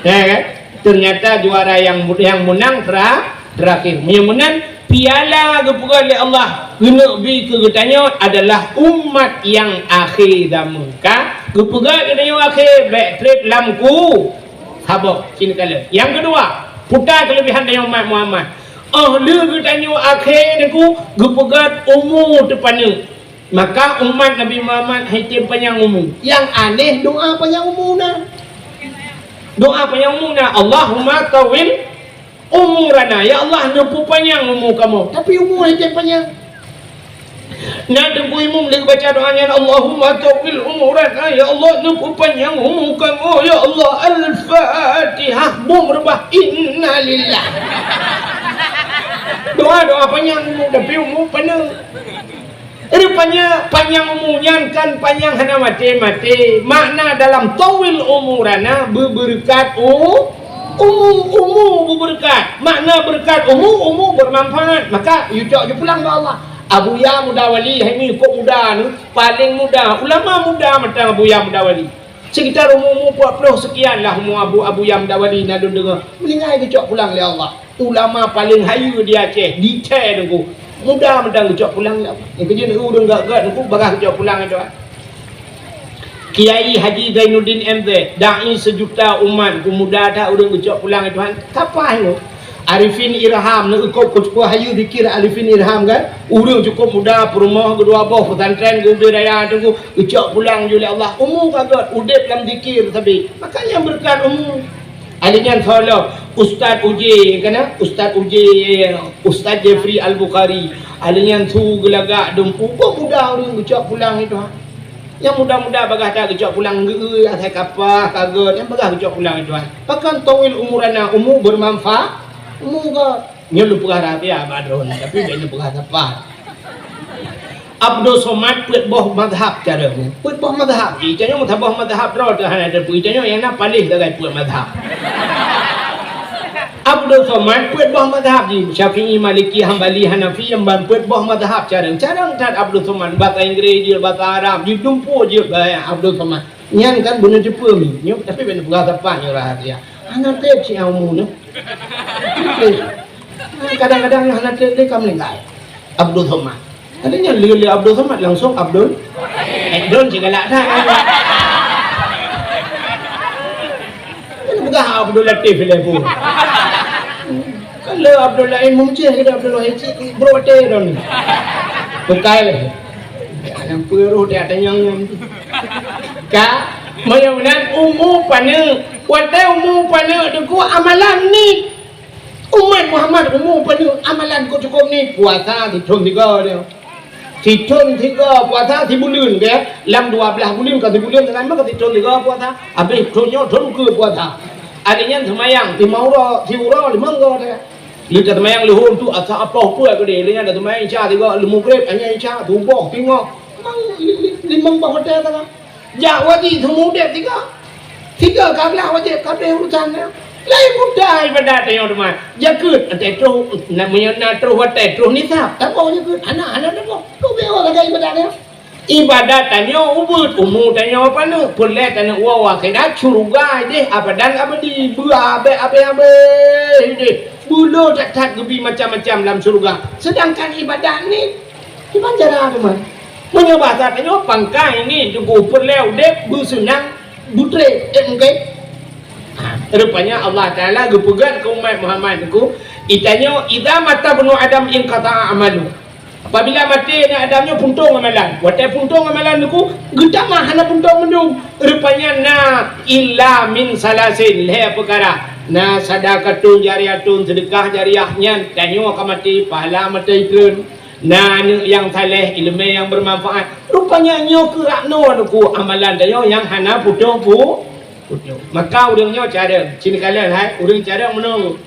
Ya kan? Ternyata juara yang mu-, yang menang tera-, terakhir. Yang menang piala geupeugah lé Allah keuneuk bi keu geutanyoe adalah umat yang akhé zaman. Ka geupeugah geutanyoe akhé, bèk trép lam ku saboh. Sini kala. Yang kedua, puta kelebihan dari umat Muhammad. Oh, lé geutanyoe akhé deungon geupeugah umu teupaneuk. Maka umat Nabi Muhammad hai tem panyang umu. Yang aneh doa panyang umu na. Doa panyang umu na. Allahumma tawil umurana. Ya Allah, neupeu panyang umu kamoe. Tapi umu hai tem panyang. Na teungku imum lagi baca doa nyan, Allahumma tawil umurana. Ya Allah, neupeu panyang umu kamoe. Ya Allah, Al-Fatihah. Bom reubah. Innalillah. Doa-doa panyang umu, tapi umu paneuk. Rupanya panyang umu nyan kan panyang hana maté-maté. Makna dalam tawil umurana, beubeureukat u-, umu, umu beubeureukat. Makna beureukat umu, umu bermanfaat. Maka, yue cok ju pulang bak Allah. Abuya Muda Wali, hai nyoe kok muda nyoe, paléng muda. Ulama muda mantong Abuya Muda Wali. Sekitar umu-umu empat puluh sekian lah umu Abu, Abuya Muda Wali na lôn deungoe. Meuninggai geucok pulang lé Allah. Ulama paléng hayeue di Aceh, di Aceh teungku. Muda mantong geucok pulang lé Allah. Nyang keujeuet ureueng gét-gét teungku bagah geucok pulang lé Tuhan. Kiai Haji Zainuddin M Z, dai sejuta umat, peumuda that ureueng geucok pulang lé Tuhan. Kapai nyoe? Arifin Irham, neukeukop keuceupeu hayeue zikir Arifin Irham kan? Ureueng cukôp muda, peurumoh geudua boh, pesantren geubri raya teungku, geucok pulang ju lé Allah. Umu ka gét, udép lam zikir sabe. Maka nyan beureukat umu. Alèh nyan soe lom, Ustaz Uji, kana? Ustaz Uji, Ustaz Jeffrey Al-Bukhari. Alèh nyan su geulagak dumpu, boh muda ureueng geucok pulang lé Tuhan. Nyang muda-muda bagah that geucok pulang geu-eu asai kapah, ka gét, nyang bagah geucok pulang lé Tuhan. Pakon tawil umurana, umu bermanfaat, umu gét. Nyoe lôn peugah rahsia bak droeneuh, tapi bèk lôn peugah sapat. Abdul Somad peuet boh mazhab cara nyan. Peuet boh mazhab. Itanyoe meusaboh mazhab droe teuh hana teupeue. Itanyoe nyang na paléh sagai peuet mazhab. Abdul Somad peuet boh mazhab jih, Syafi'i, Maliki, Hambali, Hanafi, nyang ban peuet boh mazhab cara. Cara that Abdul Somad, basa Inggris jeuet, basa Arab jeuet, dumpeue jeuet, bah, Abdul Somad. Nyan kan beuneuteupeu mi. Nyoe, tapi bèk neupeugah sapat nyoe rahsia. Hana trép cit umu nyoe. Kadang-kadang nyoe hana trép lé ka meuninggai. Abdul Somad. Ada nyan lé, lé Abdul Somad langsung Abdul. Eh, don cit galak that. Kan peugah Abdul Latif lé pun. Kalau Abdul Latif Mumcih, kita Abdul Wahid cit, bro, watèe don. Bukai lé. Nyang peureuh dia tanyong nyan. Ka, meunyoe meunan umu paneuk. Watèe umu paneuk teungku amalan nit. Umat Muhammad umu paneuk amalan kok cukôp nit. Puasa sithôn tiga dia. Sithôn tiga puasa sibuleuen ke. Lam dua blaih buleuen ka sibuleuen kan maka sithôn tiga puasa. Habéh thôn nyoe thôn keue puasa. Adak nyan seumayang lima uroe, siuroe limong go dia. Lheueh ka seumayang leuhô tu asa apoh peuet keudéh. Lheueh nyan dah seumayang Isya tiga, lheueh Maghrib, nyan Isya, suboh, singoh. Memang li-, li-, limong boh watèe ka. Jak wajéb seumeu udép tiga. Tiga ka blaih wajéb, ka blaih urusan nyan. Laén mudah ibadat tanyoe teuma. Jakeuet, watèe troh, na, meunyoe na troh watèe, troh nisab. Taboh jakeuet, hana, hana taboh. Leubèh awai lagèe ibadat nyan. Ibadat tanyoe ubit, umu tanyoe paneuk, peureulèe tanyoe woe akhirat syeuruga deh abadan abadi, beu abéh abéh-abéh deh. Beu le that-that geubi macam-macam lam syeuruga. Seudangkan ibadat ni, kiban cara teuma. Meunyoe basa tanyoe pangkai ni teungku, peureulèe udép beuseunang, butré, eh, mungken. Ha, rupanya Allah Taala geupeugah keu umat Muhammad teungku, itanyoe, "Idza mata ibnu Adam inqata'a amalu." Apabila maté aneuk Adam nyoe, puntông amalan. Watèe puntông amalan teungku, geutamah hana puntông mandum. Rupanya na illa min salasin, lhèe peukara. Na sadaqatun jariyatun, seudeukah jariah nyan, tanyoe ka maté, pahala maté treun. Na aneuk nyang saleh, ileumèe nyang beumanfaat. Rupanya nyoe keuh rot noe teungku amalan tanyoe nyang hana putôh pu-, putôh. Maka ureueng nyoe carông, sinoe kalon hai, ureueng carông meunoe.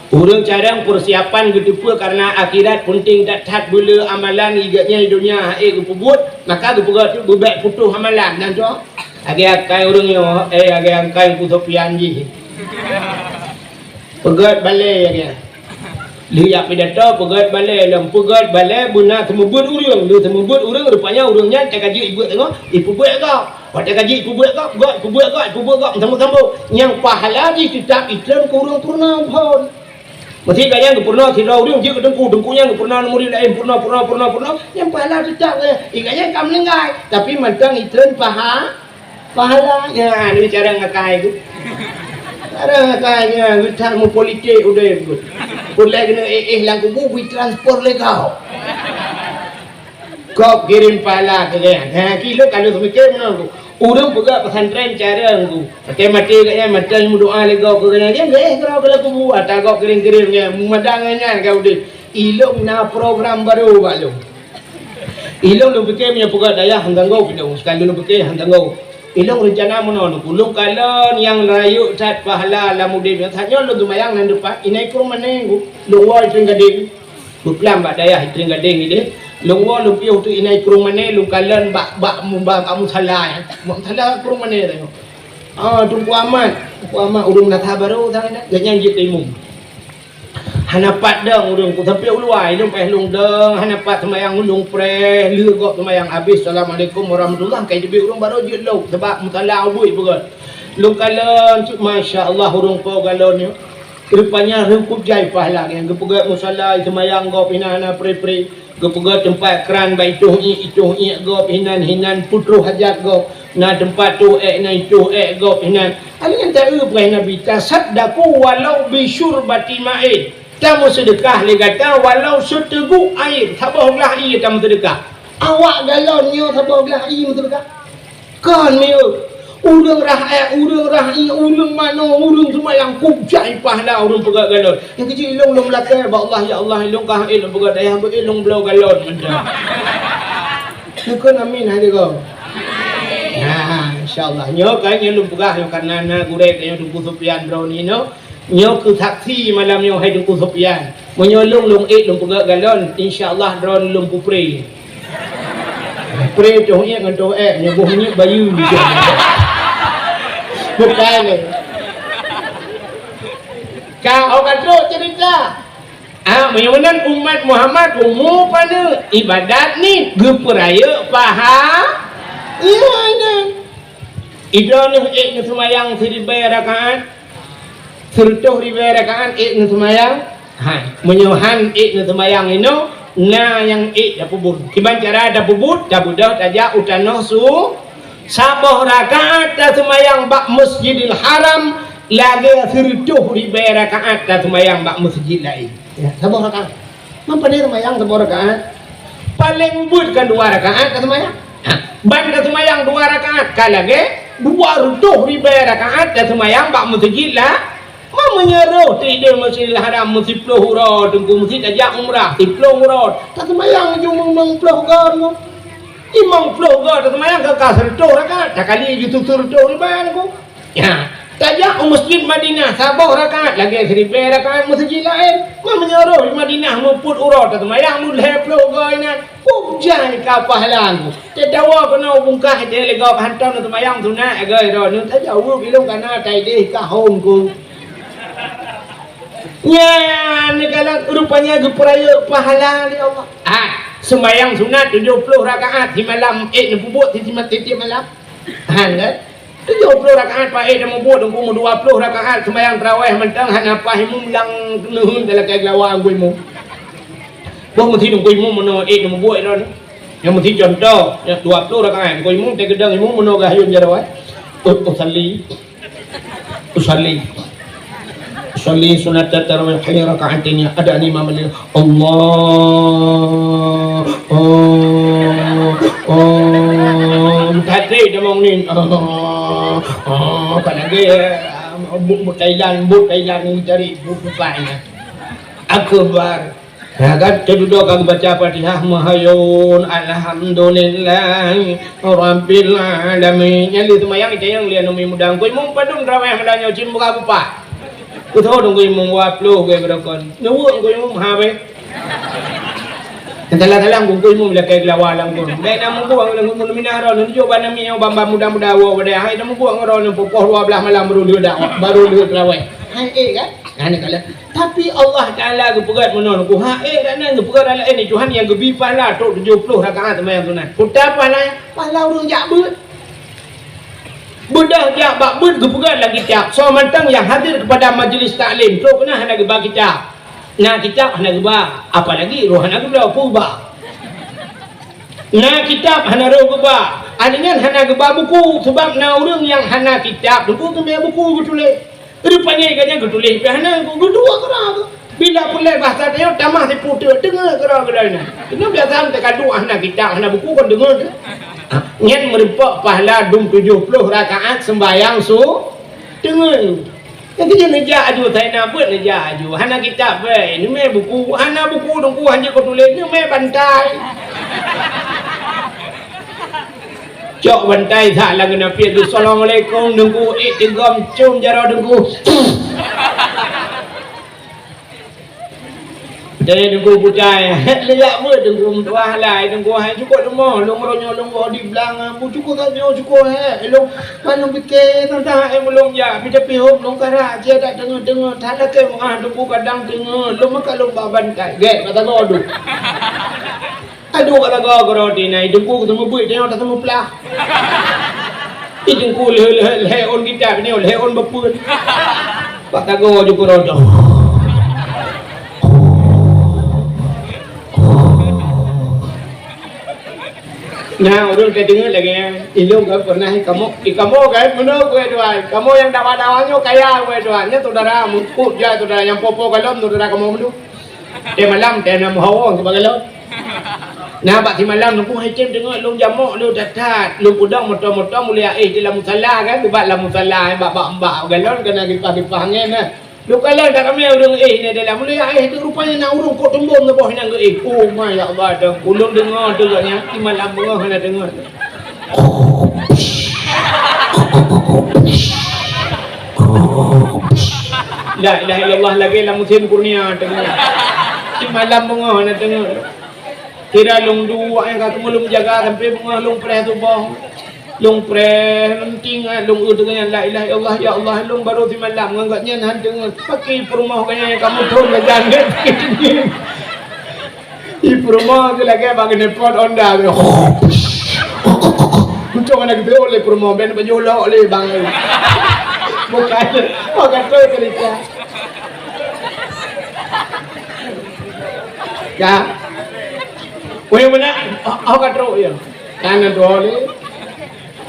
Ureueng carông peusiapan geuteupeue kareuna akhirat, peunténg that-that, beu le amalan, igat nyan donya hase geupeubuet, maka geupeugah teuk beubèk putôh amalan. Nan cok, lagèe akai ureueng nyoe, eh, lagèe akai Teungku Sofyan jih. Peugöt balè lagèe. Lheueh jak pidato, peugöt balè lom, peugöt balè beuna seumeubeuet ureueng, lheueh seumeubeuet ureueng, rupanya ureueng nyan teuka jeuet ibeuet teungoh, ipeubuet gob. Watèe ka jeuet ipeubuet gob, gob ipeubuet gob, ipeubuet gob, sambông-sambông. Nyang pahala jih teutab itreun keu ureueng peurunoe phôn. Meusti ka nyang geupeurunoe sidroe ureueng jeuet keu teungku, teungku nyan geupeurunoe murit laén, peurunoe, peurunoe, peurunoe, peurunoe, nyang pahala teutab, eh, i ka nyang ka meuninggai, tapi mantong itreun paha-, pahala. Nyan, ni cara ngakai tu. Cara ngakai nyan, geutak meupolitik udeb tu. Peureulèe keuneuk éh-éh lam kubu, bri transfer lé gob. Gob kirém pahala keu gobnyan. Ha, ki lôn ka lôn seumiké meunan ku. Ureueng peugah pesantren carông ku. Maté-maté gobnyan, maté meudoa lé gob keu gobnyan. Dia lheueh keudroe keu lam kubu, ata gob kirém-kirém nyan. Meumadang ngon nyan ka udeb. Ilôn na program barô bak lôn. Ilôn lôn piké meunyoe peugah dayah han tanggong ilôn. Sekali lôn piké han tanggong. Ilôn reuncana meunoe ku. Lôn kalon nyang rayeuk that pahala lam udeb nyoe. That nyoe lôn seumayang nan depan. Inan krueng mané ku. Lôn woe Tring Gadeng. Beuklam bak dayah Tring Gadeng ideh, lôn woe lôn piôh teuk inan krueng mané, lôn kalon bak, bak, bak, bak musala, eh. Bak musala krueng mané tanyoe. Ah, Teungku Amat, Teungku Amat ureueng Meunasah Barô sana, gobnyan jeuet imum. Hana pat dong ureueng ku sampoe u luwa, ilôn paih lôn dong, hana pat seumayang, lôn preh, lheueh gob seumayang habéh, assalamualaikum warahmatullah, ka jiteubiet ureueng barô jeuet lom, sabab musala ubit beugöt. Lôn kalon cit, masya Allah, ureueng po galon nyoe. Rupanya rhungkut jai pahala nyan, geupeugöt musala, seumayang gob inan hana pre-pre, geupeugöt teumpat kran bak itoh iék, itoh iék gob inan, hinan peutroh hajat gob, na teumpat toh ék, na itoh ék gob inan. Alèh nyan taeu peugah Nabi, "Tasaddaqu walau bi syurbati ma'in." Tameuseudeukah lé gata walau seuteugok air, saboh glah ié tameuseudeukah. Awak galon nyoe saboh glah ié meuseudeukah. Kon miyueb. Ureueng rakyat, ureueng rakyat, ureueng manoe, ureueng seumayang, kujai pahala ureueng peugöt galon. Nyang keuh jih ilôn lôn meulakèe bak Allah, "Ya Allah, ilôn ka hase lôn peugöt dayah, beu ilôn bloe galon mantong." Neukheun amin hai lé gob. Nah, insya Allah. Nyoe kan nyang lôn peugah nyoe kareuna na gurèe tanyoe Teungku Sofyan droeneuh nyoe. Nyoe keuh saksi malam nyoe hai Teungku Sofyan. Meunyoe lôn, lôn ék lôn peugöt galon, insya Allah droeneuh lôn peupré. Pré toh iék ngon toh ék, nyoe boh minyeuk bayeue. Bukai lé. Ka, oh, ka trok cerita. Ah, meunyoe meunan umat Muhammad umu paneuk, ibadat ni geupeurayeuk paha-, iya, nyan. Idroeneuh ék neuseumayang siribèe rakaat, sireutoh ribèe rakaat ék neuseumayang? Hai, meunyoe han ék neuseumayang inoe, na nyang ék tapeubuet. Kiban cara tapeubuet? Tabeudôh tajak u tanoh su-, saboh rakaat taseumayang bak Masjidil Haram, lagèe sireutoh ribèe rakaat taseumayang bak masjid laén. Ya, saboh rakaat. Man pane seumayang saboh rakaat? Paleng beuet kan dua rakaat ka seumayang. Ha, ban ka seumayang dua rakaat, ka lagèe dua reutôh ribèe rakaat ka seumayang bak meuseujid lah. Man meunyoe roh teuh ideh Masjidil Haram meusiplôh uroe teungku, meuseujid tajak umrah siplôh uroe, ka seumayang ujong limong ploh goe. Limong ploh goe ka seumayang ka, ka seureutôh rakaat, takali ju tujoh reutôh ribèe teungku. Nyan, tajak u Masjid Madinah saboh rakaat lagèe siribèe rakaat meuseujid laén. Man meunyoe roh di Madinah muphom uroe taseumayang lhèe ploh goe inan, pujan ka pahala teungku. Teudawa keunoe bungkah jih lé gob hantom neuseumayang sunat goe droeneuh, tajaweueb ilong kana taideh ka hom ku. Nyan neukalon rupanya geupeurayeuk pahala lé Allah. Ah. Seumbahyang sunat tujoh ploh rakaat simalam, ék neupeubuet si tiep malam. Han kan? Tujoh ploh rakaat paih dan mubuet, Teungku, meudua ploh rakaat seumbahyang tarawèh mantong hana paih imum, lam neuheun talakèe geulawa Teungku Imum. Boh meusi Teungku Imum meunoe ék neumubuet droeneuh. Nyang meusi contoh, nyang dua ploh rakaat Teungku Imum, teukeudang Imum meunoe gah yum jaroe. Usalli. Usalli. Usalli sunata tarawih raka'ataini, ada ni imam balik. Allah, oh, oh. Tadi dia mau ni. Oh, oh, kan lagi, eh, bu, bu Thailand, bu Thailand ni cari bu, bu banyak. Akbar. Ya kan, teududoe ka geubaca Fatihah, meuhayun, alhamdulillah, rabbil alamin. Nyang lheueh seumayang, itanyong lé aneuk muda, "Teungku Imum, padum tarawèh malam nyoe, cit buka bupa?" Kutho Teungku Imum, "Dua ploh gèt beurokon." Neuweuek Teungku Imum, ha beh. Nyang salah-salah Teungku Imum lakèe geulawa lam gon. Bèk na mubuet lam gon, minah droeneuh, jok bak namiet nyoe, ban-ban muda-muda woe bak dayah. Hai na mubuet ngon droeneuh, pukul dua belas malam baru lheueh dak, baru lheueh tarawèh. Hai, eh, kan? Nah, ni kalau Tapi Allah Taala geupeugah meunoe, Teungku, ha, eh, dan nan geupeugah dalam, eh, ni Tuhan nyang geubi pahala trok tujoh ploh rakaat seumayang sunat. Peue pahala? Pahala ureueng jak beuet. Beudôh jak bak beuet geupeugah lam kitab. Soe mantong nyang hadir kepada majlis taklim, trok keunan hana geuba kitab. Na kitab hana geuba, apalagi roh hana geuba, peue geuba? Na kitab hana roh geuba. Alinyan hana geuba buku, sebab na ureueng nyang hana kitab, Teungku, teumé buku geutuléh. Rupanya gobnyan geutuléh pih hana, geuduek keudroe. Bila peureulèe bahasa tanyoe tamah sipu teuk, deungö keudroe-keudroe nyan. Nyoe biasa teuka duek hana kitab, hana buku kon deungö teuh. Ha, nyan meurumpok pahala dum tujoh ploh rakaat seumbahyang su-, deungö. Jadi nyan neujak aju, tai na beuet neujak aju. Hana kitab bèk, neumè buku, hana buku Teungku, hanjeuet keu tuléh, neumè bantai. Cok bantai that lam geunapiet, "Assalamualaikum, Teungku." Ék teugom com jaroe Teungku. Jadi Teungku putai, "Lé jak beuet Teungku, meutuah lai Teungku, hai cukôp leumoh, lôn uroe nyoe lôn goh di blang, bu cukôp that nyoe cukôp, hé, lôn, ban lôn pike teuntang, hé, meulôn jak, pih tapi hom lôn karak, cie that teungeut-teungeut, that lakèe meu'ah Teungku kadang teungeut, lôn meukat lôn ba bantai." Gèt, kata goh duek. Aduh, ka lagoe keudroe tinai, Teungku geuteumeubeuet, nyoe tateumeupeulaih. Ih, Teungku lheueh, lheueh, lheueh ôn kitab nyoe, lheueh ôn beupeuen. Bak tagoe ju keudroe. Nah, ureueng ka deungoe lagèe nyan. Ilôn ka pernah ikamoe, ikamoe kan meunoe, gurèe tuan. Kamoe nyang dakwah-dakwah nyoe kaya, gurèe tuan. Nyan saudara, meukeujot saudara nyang po-po kalon, saudara kamoe meunurot. Teuh malam, teuh nam hawa sibagoe lôn. Nah, bak simalam Teungku hai tem deungoe lôn jamok lôn that-that. Lôn peudong moto-moto mulai aéh di lam musala kan, bak lam musala, bak, bak, bak galon keunan kipah-kipah angén nah. Lôn kalon that ramé ureueng éh nyan dalam, mulai aéh tu rupanya na ureueng kok teumbom saboh nyang geuéh. Oh my, ya Allah, dong. Ulôn deungoe tu gobnyan, simalam beungoh hana deungoe. La ilaha illallah, lagèe lam musim kurnia teungoh. Simalam beungoh hana teungoh. Sira lôn duek nyang ka teumulông jaga sampoe beungoh lôn preh tuboh. Lôn preh, lôn tingat, lôn eu teungoh nyan, la ilaha illallah, ya Allah, lôn barô simalam ngon gobnyan han teungoh. Pakri peurumoh gobnyan nyang ka muthon gajan gèt. Di peurumoh tu lagèe bak keuneupot onda tu. Uncong aneuk geuteuôt lé peurumoh, ben bajôh lok lé bang. Bukan, bukan tu cerita. Ya. Weh, mana? Oh, oh, ka trok ya. Kan tu lé.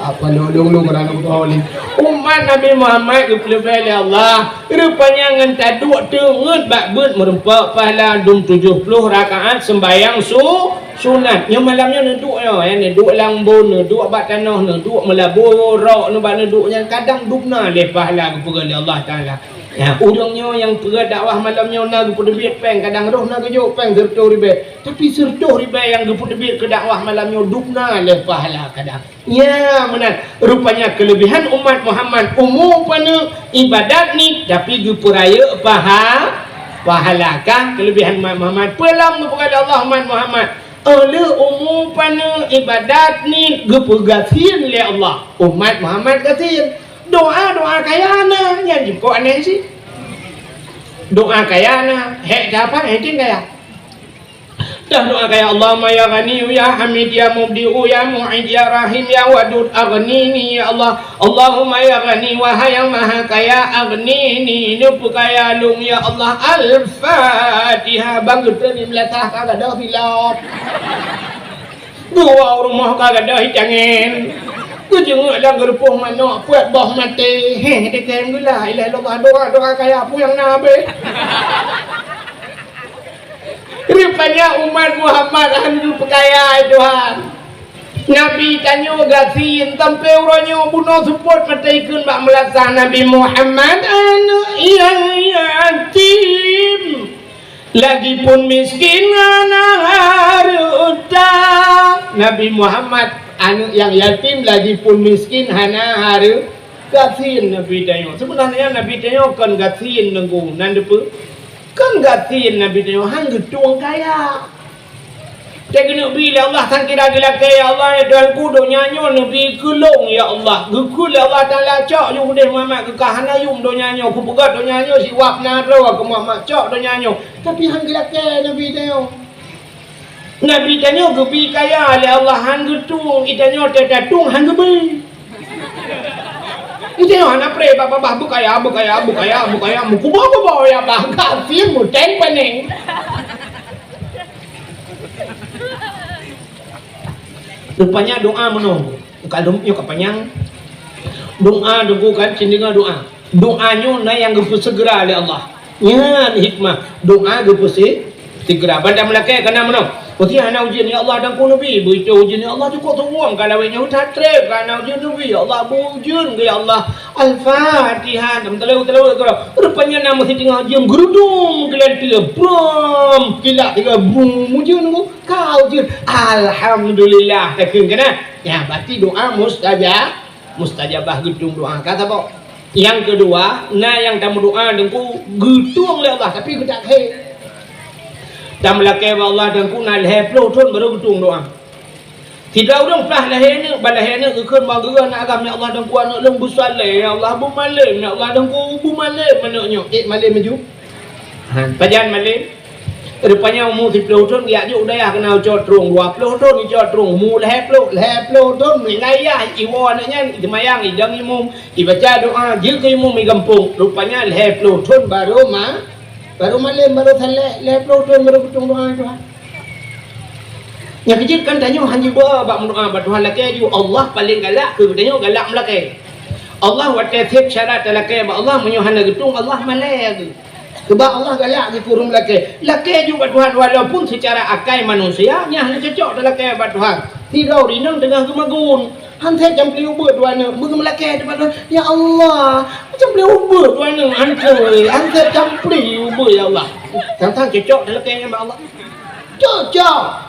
Apa lôn, lôn, lôn, ureueng lôn, lôn. Umat Nabi Muhammad geupeuleubeh lé Allah. Rupanya ngon taduek teungeut bak beuet meurumpok pahala dum tujoh ploh rakaat seumbahyang su-, sunat. Nyoe malam nyoe neuduek nyoe, ya, neuduek lam bôn, neuduek bak tanoh, neuduek meulabô rok, neuba neuduek nyan kadang dum na lé pahala geupeugah lé Allah Taala. Ya, ureueng nyoe nyang peugah dakwah malam nyoe na geupeuteubiet péng, kadang roh na geujok péng sireutôh ribèe. Tapi sireutôh ribèe nyang geupeuteubiet keu dakwah malam nyoe dum na lé pahala kadang. Nya meunan, rupanya keuleubehan umat Muhammad, umu paneuk, ibadat niet, tapi geupeureuyek paha-, pahala. Ka keuleubehan umat Muhammad. Peue lom geupeugah lé Allah umat Muhammad? Óh lheueh umu paneuk, ibadat niet, geupeugasien lé Allah. Umat Muhammad gasien. Doa, doa kaya na, nyan jipok aneh cit. Doa kaya na, hék that apa, hék cit kaya. Dah doa kaya, Allahumma ya Ghani ya Hamid ya Mubdi'u ya Mu'id ya Rahim ya Wadud, aghnini ya Allah. Allahumma ya Ghani, wahai yang maha kaya, aghnini, neupeu kaya lôn ya Allah. Al-Fatihah. Bang geutreun di meulatah ka gadôh silop. Dua rumoh ka gadôh itangen. Geujeungeuek lam geurupoh manok, peuet boh maté. Heh, dikém geulah. Ilah Allah, doa, doa kaya peue nyang na habéh. Rupanya umat Muhammad han geupeukaya, hai Tuhan. Nabi tanyoe gasien sampoe uroe nyoe bunoe seupôt maté ikheun bak meulasah Nabi Muhammad, aneuk nyang yatim, lagipun miskin hana hareuta. Nabi Muhammad aneuk nyang yatim lagipun miskin hana hareu-, gasien Nabi tanyoe. Sebenarnya Nabi tanyoe kon gasien Teungku, nan depe. Kon gasien Nabi tanyoe han geutueng kaya. Teuh geuneuk bi lé Allah, sang kira geulakée, "Ya Allah, ya Tuhanku, donya nyoe neubi keu lôn, ya Allah." Geukheun lé Allah Taala, "Cok yum udeh Muhammad, keu ka hana yum donya nyoe, kupeugöt donya nyoe siwab na droe keu Muhammad, cok donya nyoe." Tapi han geulakée Nabi tanyoe. Nabi tanyoe geubi kaya lé Allah, han geutueng, i tanyoe teuh tatueng han geubi. Itu yang hana pre, bah, bah, bah, bukaya, bukaya, bukaya, bukaya, mukubo, kubo, ya, bah, kafir, muteng, pening. Rupanya doa meunoe. Bukan dom-, nyoe ka panyang. Doa Teungku kan, cindinga doa. Doa nyoe na nyang geupeuseugera lé Allah. Nyan hikmah doa geupeusi-, sigra. Ban tameulakée kana meunoe. Pasti hana ujeuen, "Ya Allah, Teungku neubi." Begitu ujeuen, "Ya Allah, cukôp suwom ka lawét nyoe, that treb ka hana ujeuen neubi. Ya Allah, beu ujeuen keu, ya Allah." Al-Fatihah. Teulawét-teulawét keudroe. Rupanya na meusitinggai ujeuen geurudum keulanteue. Brom! Kilat tiga brom ujeuen nyoe. Ka ujeuen. Alhamdulillah. Takheun kana? Ya, berarti doa mustajab. Mustajabah geutueng doa. Ka saboh. Nyang keudua, na nyang tameudoa Teungku geutueng lé Allah, tapi geutak khe. Tameulakée bak Allah Teungku na lhée ploh thon barô geutueng doa. Sidroe ureuëng plah lahé aneuk, ban lahé aneuk geukheun bak geuh aneuk agam, "Ya Allah Teungku, aneuk lôn beusaleh, ya Allah, beumalem, ya Allah Teungku, beumalem aneuk nyoe." Eh, malem laju. Ha, pajan malem? Rupanya umu siplôh thon geujak jok u dayah keunan icok trong, dua plôh thon icok trong, umu lhée plôh, lhée plôh thon meuninggai yah, iwoe aneuk nyan, iseumayang, idong imum, ibaca doa, jeuet keu imum i gampông. Rupanya lhée plôh thon barô ma-, barô malem, barô saleh, lhée plôh thon barô geutueng doa Tuhan. Nyang keujeuet kan tanyoe hana jiba bak meudoa bak Tuhan lakée ju, Allah paleng galak keu geutanyoe galak meulakée. Allah watée seb cara talakée bak Allah meunyoe hana geutueng Allah malée geuh. Sebab Allah galak geuh keu ureuëng lakée. Lakée ju bak Tuhan walaupun seucara akai manusia nyan hana cocok talakée bak Tuhan. Sidroe inong teungoh geumagun, han seb campli ubeut dua aneuk, beugeumlakée bak Tuhan, "Ya Allah, campli ubeut dua aneuk, han seb, han seb campli ubeut ya Allah." Sang-sang cocok talakée nyan bak Allah. Cocok.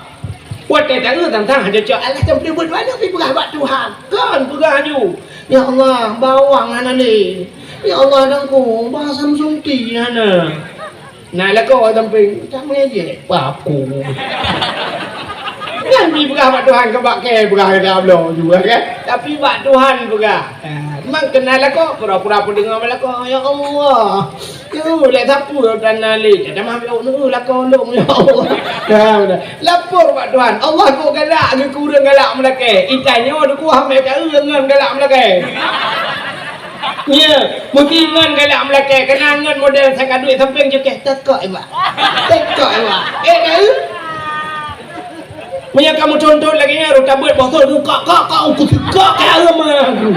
Watée taeu sang-sang han cocok, Allah campli ubeut dua aneuk, pi peugah bak Tuhan. Kon peugah ju, "Ya Allah, bawang hana lé. Ya Allah, Teungku, bah Samsung ti hana." Na lakoe sampéng, tak meujeuet, paku. Nyan pi peugah bak Tuhan, keu bak kée peugah, keu tabloe juga kan. Tapi bak Tuhan peugah. Ha, memang keunan lakoe, pura-pura peudeungoe bak lakoe, "Ya Allah, ya, lé sapeue tan na lé, dah mah lôn, lakoe lôn, ya Allah." Ha, beuna. Lapor bak Tuhan, Allah kok galak geuh keu ureuëng galak meulakée. Itanyoe deuh kuah mé taeu ngon galak meulakée. Nya, meuti ngon galak meulakée, keunan ngon model sangka duek sampéng jukée, tekok iba. Tekok iba. Eh, taeu? Meunyoe kamoe contoh lagée nyan, rot tabeuet boh thon, kak, kak, kak, aku suka, kak, aku.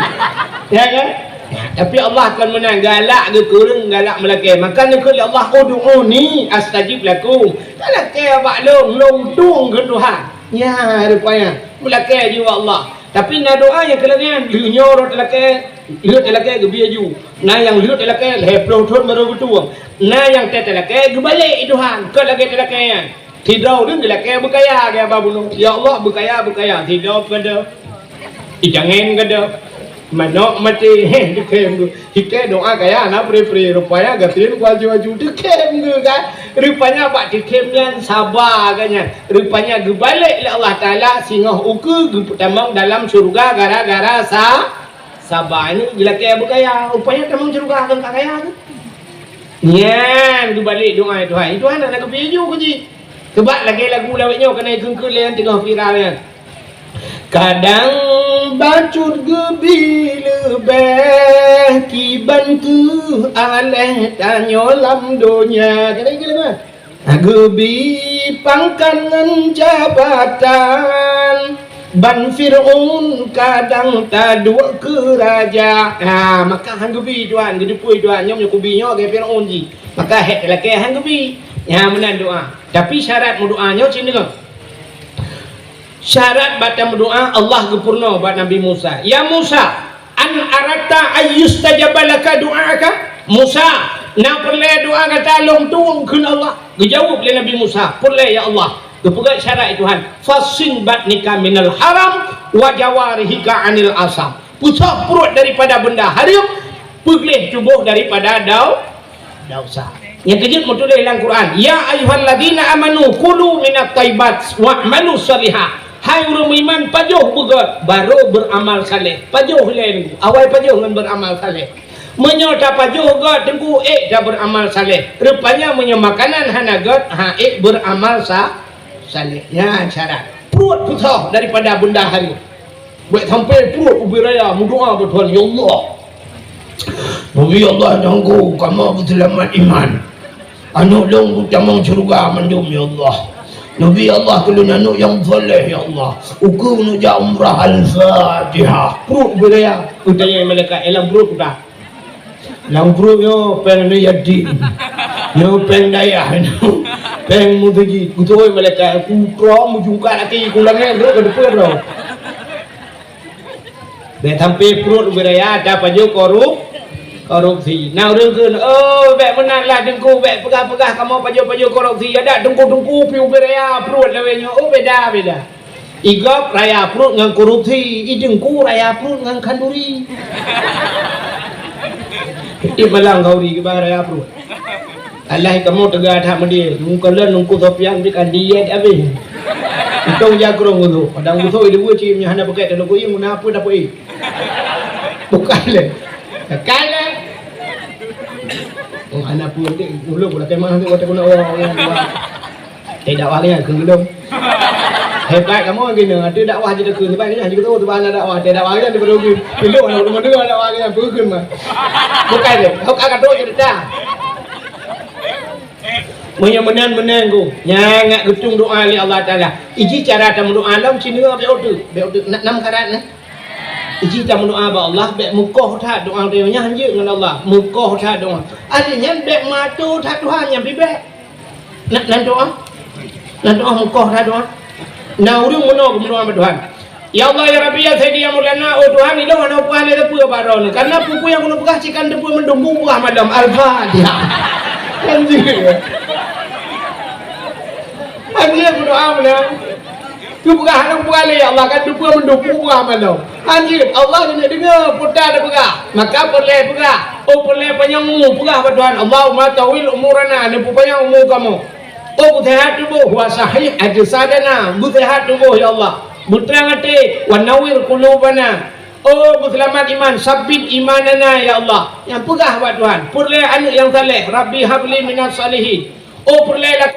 Ya kan? Ya, tapi Allah kon meunan, galak geuh keu ureuëng galak meulakée. Maka neukheun lé Allah, "Ud'uni astajib lakum." Talakée bak lôn, lôn tueng keu Tuhan. Ya, rupanya. Meulakée jiwoe Allah. Tapi na doa nyang keu lagée nyan, lheueh nyoe rot talakée, lheueh talakée geubri aju. Na nyang lheueh talakée lhée plôh thon barô geutueng. Na nyang teuh talakée geubalek i Tuhan, kon lagée talakée nyan. Sidroe ureuëng geulakée beukaya, gaya ba bunoe, "Ya Allah, beukaya, beukaya." Sidroe keudeh, ijangen keudeh, manok maté, heh, dikhem tu. Hikée doa kaya na pre-pre, rupanya gasien ku aju-aju, dikhem tu kan. Rupanya bak dikhem nyan saba kan nyan. Rupanya geubalek lé Allah Taala singoh ukeue geupeutamong dalam syeuruga gara-gara sa-, saba. Ini geulakée beukaya, rupanya tamong syeuruga kon ka kaya tu. Nyan geubalek doa Tuhan. Tuhan hana geupeuju keu jih. Keubah lagèe lagu lawét nyoe keuneuk kheun-kheun lé nyang teungoh viral nyan. Kadang bacut geubi leubeh kiban keuh aléh tanyoe lam donya. Keuneuk kheun lé nyan. Geubi pangkat ngon jabatan, ban Fir'aun kadang taduek keu raja. Ha, maka han geubi Tuhan, geuteupue Tuhan, nyoe meunyoe kubi nyoe lagèe Fir'aun jih. Maka hék lakèe han geubi. Nyan meunan doa. Tapi syarat meudoa nyoe cit deungoe. Syarat bak tameudoa, Allah geupeurunoe bak Nabi Musa, "Ya Musa, an aratta ayyustajaba laka du'aaka?" Musa, na peureulèe doa gata lôn tueng kheun Allah? Geujaweueb lé Nabi Musa, "Peureulèe, ya Allah." Geupeugah syarat Tuhan, "Fahsin batnika minal haram wa jawarihika anil asam." Peusoh pruet daripada benda hareuem, peugleh tuboh daripada dau-, desya. Nyang keujeuet meutuléh lam Quran, "Ya ayyuhalladzina amanu kulu minat thayyibat wa'malu shalihah." Hai ureueng meuiman, pajoh beugöt, barô beuramal saleh. Pajoh ilèe nyoe, awai pajoh ngon beuramal saleh. Meunyoe tapajoh göt teungku, ék tabeuramal saleh. Rupanya meunyoe makanan hana göt, ha, ék beuramal sa-, saleh. Nyan syarat. Pruet peusoh daripada benda hareuem. Bèk sampai pruet ubé raya meudoa bak Tuhan, "Ya Allah, Nabi Allah nyang ku kamoe beuseulamat iman. Aneuk lôn beutamong syeuruga mandum, ya Allah. Nabi Allah keu lôn aneuk nyang saleh, ya Allah. Ukeue neujak umrah." Al-Fatihah. Pruet ubé raya. Geutanyong malaikat, "Eh, lam pruet peue?" "Lam pruet nyoe péng aneuk yatim. Nyoe péng dayah nyoe. Péng meuseujid." Geutanyong malaikat, "Ku troh meujungkat até ku langèt, nyoe ka teupeu droe." Bèk sampai pruet ubé raya tapajoh korup-, korupsi. Na ureueng kheun, "Oh, bèk meunan lah teungku, bèk peugah-peugah kamoe pajoh-pajoh korupsi. Adak teungku-teungku pih ubé raya pruet lawét nyoe." Oh, beda, beda. I gob raya pruet ngon korupsi, i teungku raya pruet ngon khanduri. Di malang khanduri kiban raya pruet. Alah kamoe teuga that meudeh, meukalon Teungku Sofyan pih ka diet abéh. Itong jakrong geuh. Padang geuh ideh cit nyan hana pakai teulokoe, guna peue dapeuet. Bukan lé. Kai lé. Oh, hana peue deh, ulôn pula kemah tu, kata guna orang, orang. Eh, dakwah nyan keu geulom. Hebat kamoe geuh nyoe, ada dakwah jeuet keu, hebat nyan jeuet keu, tu bana dakwah, ada dakwah nyan daripada ugi. Pilo anak rumah dengar dakwah nyan, beugeun mah. Bukan dia, kau kata tu je dah. Meunyoe meunan-meunan ku, nyan ngak geutung doa lé Allah Taala. Iji cara tameudoa lom, cina bèk uteuk, bèk uteuk, na-, nam karat nah. Iji tameudoa bak Allah, bèk meukoh that doa teuh nyan hanjeuet ngon Allah, meukoh that doa. Artinya bèk mato that Tuhan nyan pih bèk. Na, nan doa? Nan doa meukoh that doa? Na ureueng meunoe geumeudoa bak Tuhan. "Ya Allah, ya Rabbi, ya Sayyidi, ya Maulana, oh Tuhan, ilôn hana peugah lé sapeue bak droeneuh. Karena peue-peue nyang keuneuk peugah cit kan teupeu meudumbu peugah malam." Al-Fatihah. Kan jih. Kan jih meudoa meunan. Keupeugah hana peugah lé, ya Allah, kan teupeu meudumbu peugah malam. Kan jih, Allah keuneuk deungoe peue tapeugah. Maka peureulèe peugah. Oh, peureulèe panyang umu peugah bak Tuhan, "Allahumma tawwil umurana," neupeupanyang umu kamoe. Oh, beuseuhat tuboh, wa sahih ajsadana, beuseuhat tuboh, ya Allah. Beutrang até, wa nawwir qulubana. Oh, beuseulamat iman, sabbit imanana, ya Allah. Nyang peugah bak Tuhan, peureulèe aneuk nyang saleh, Rabbi habli minas salihin. Oh, peureulèe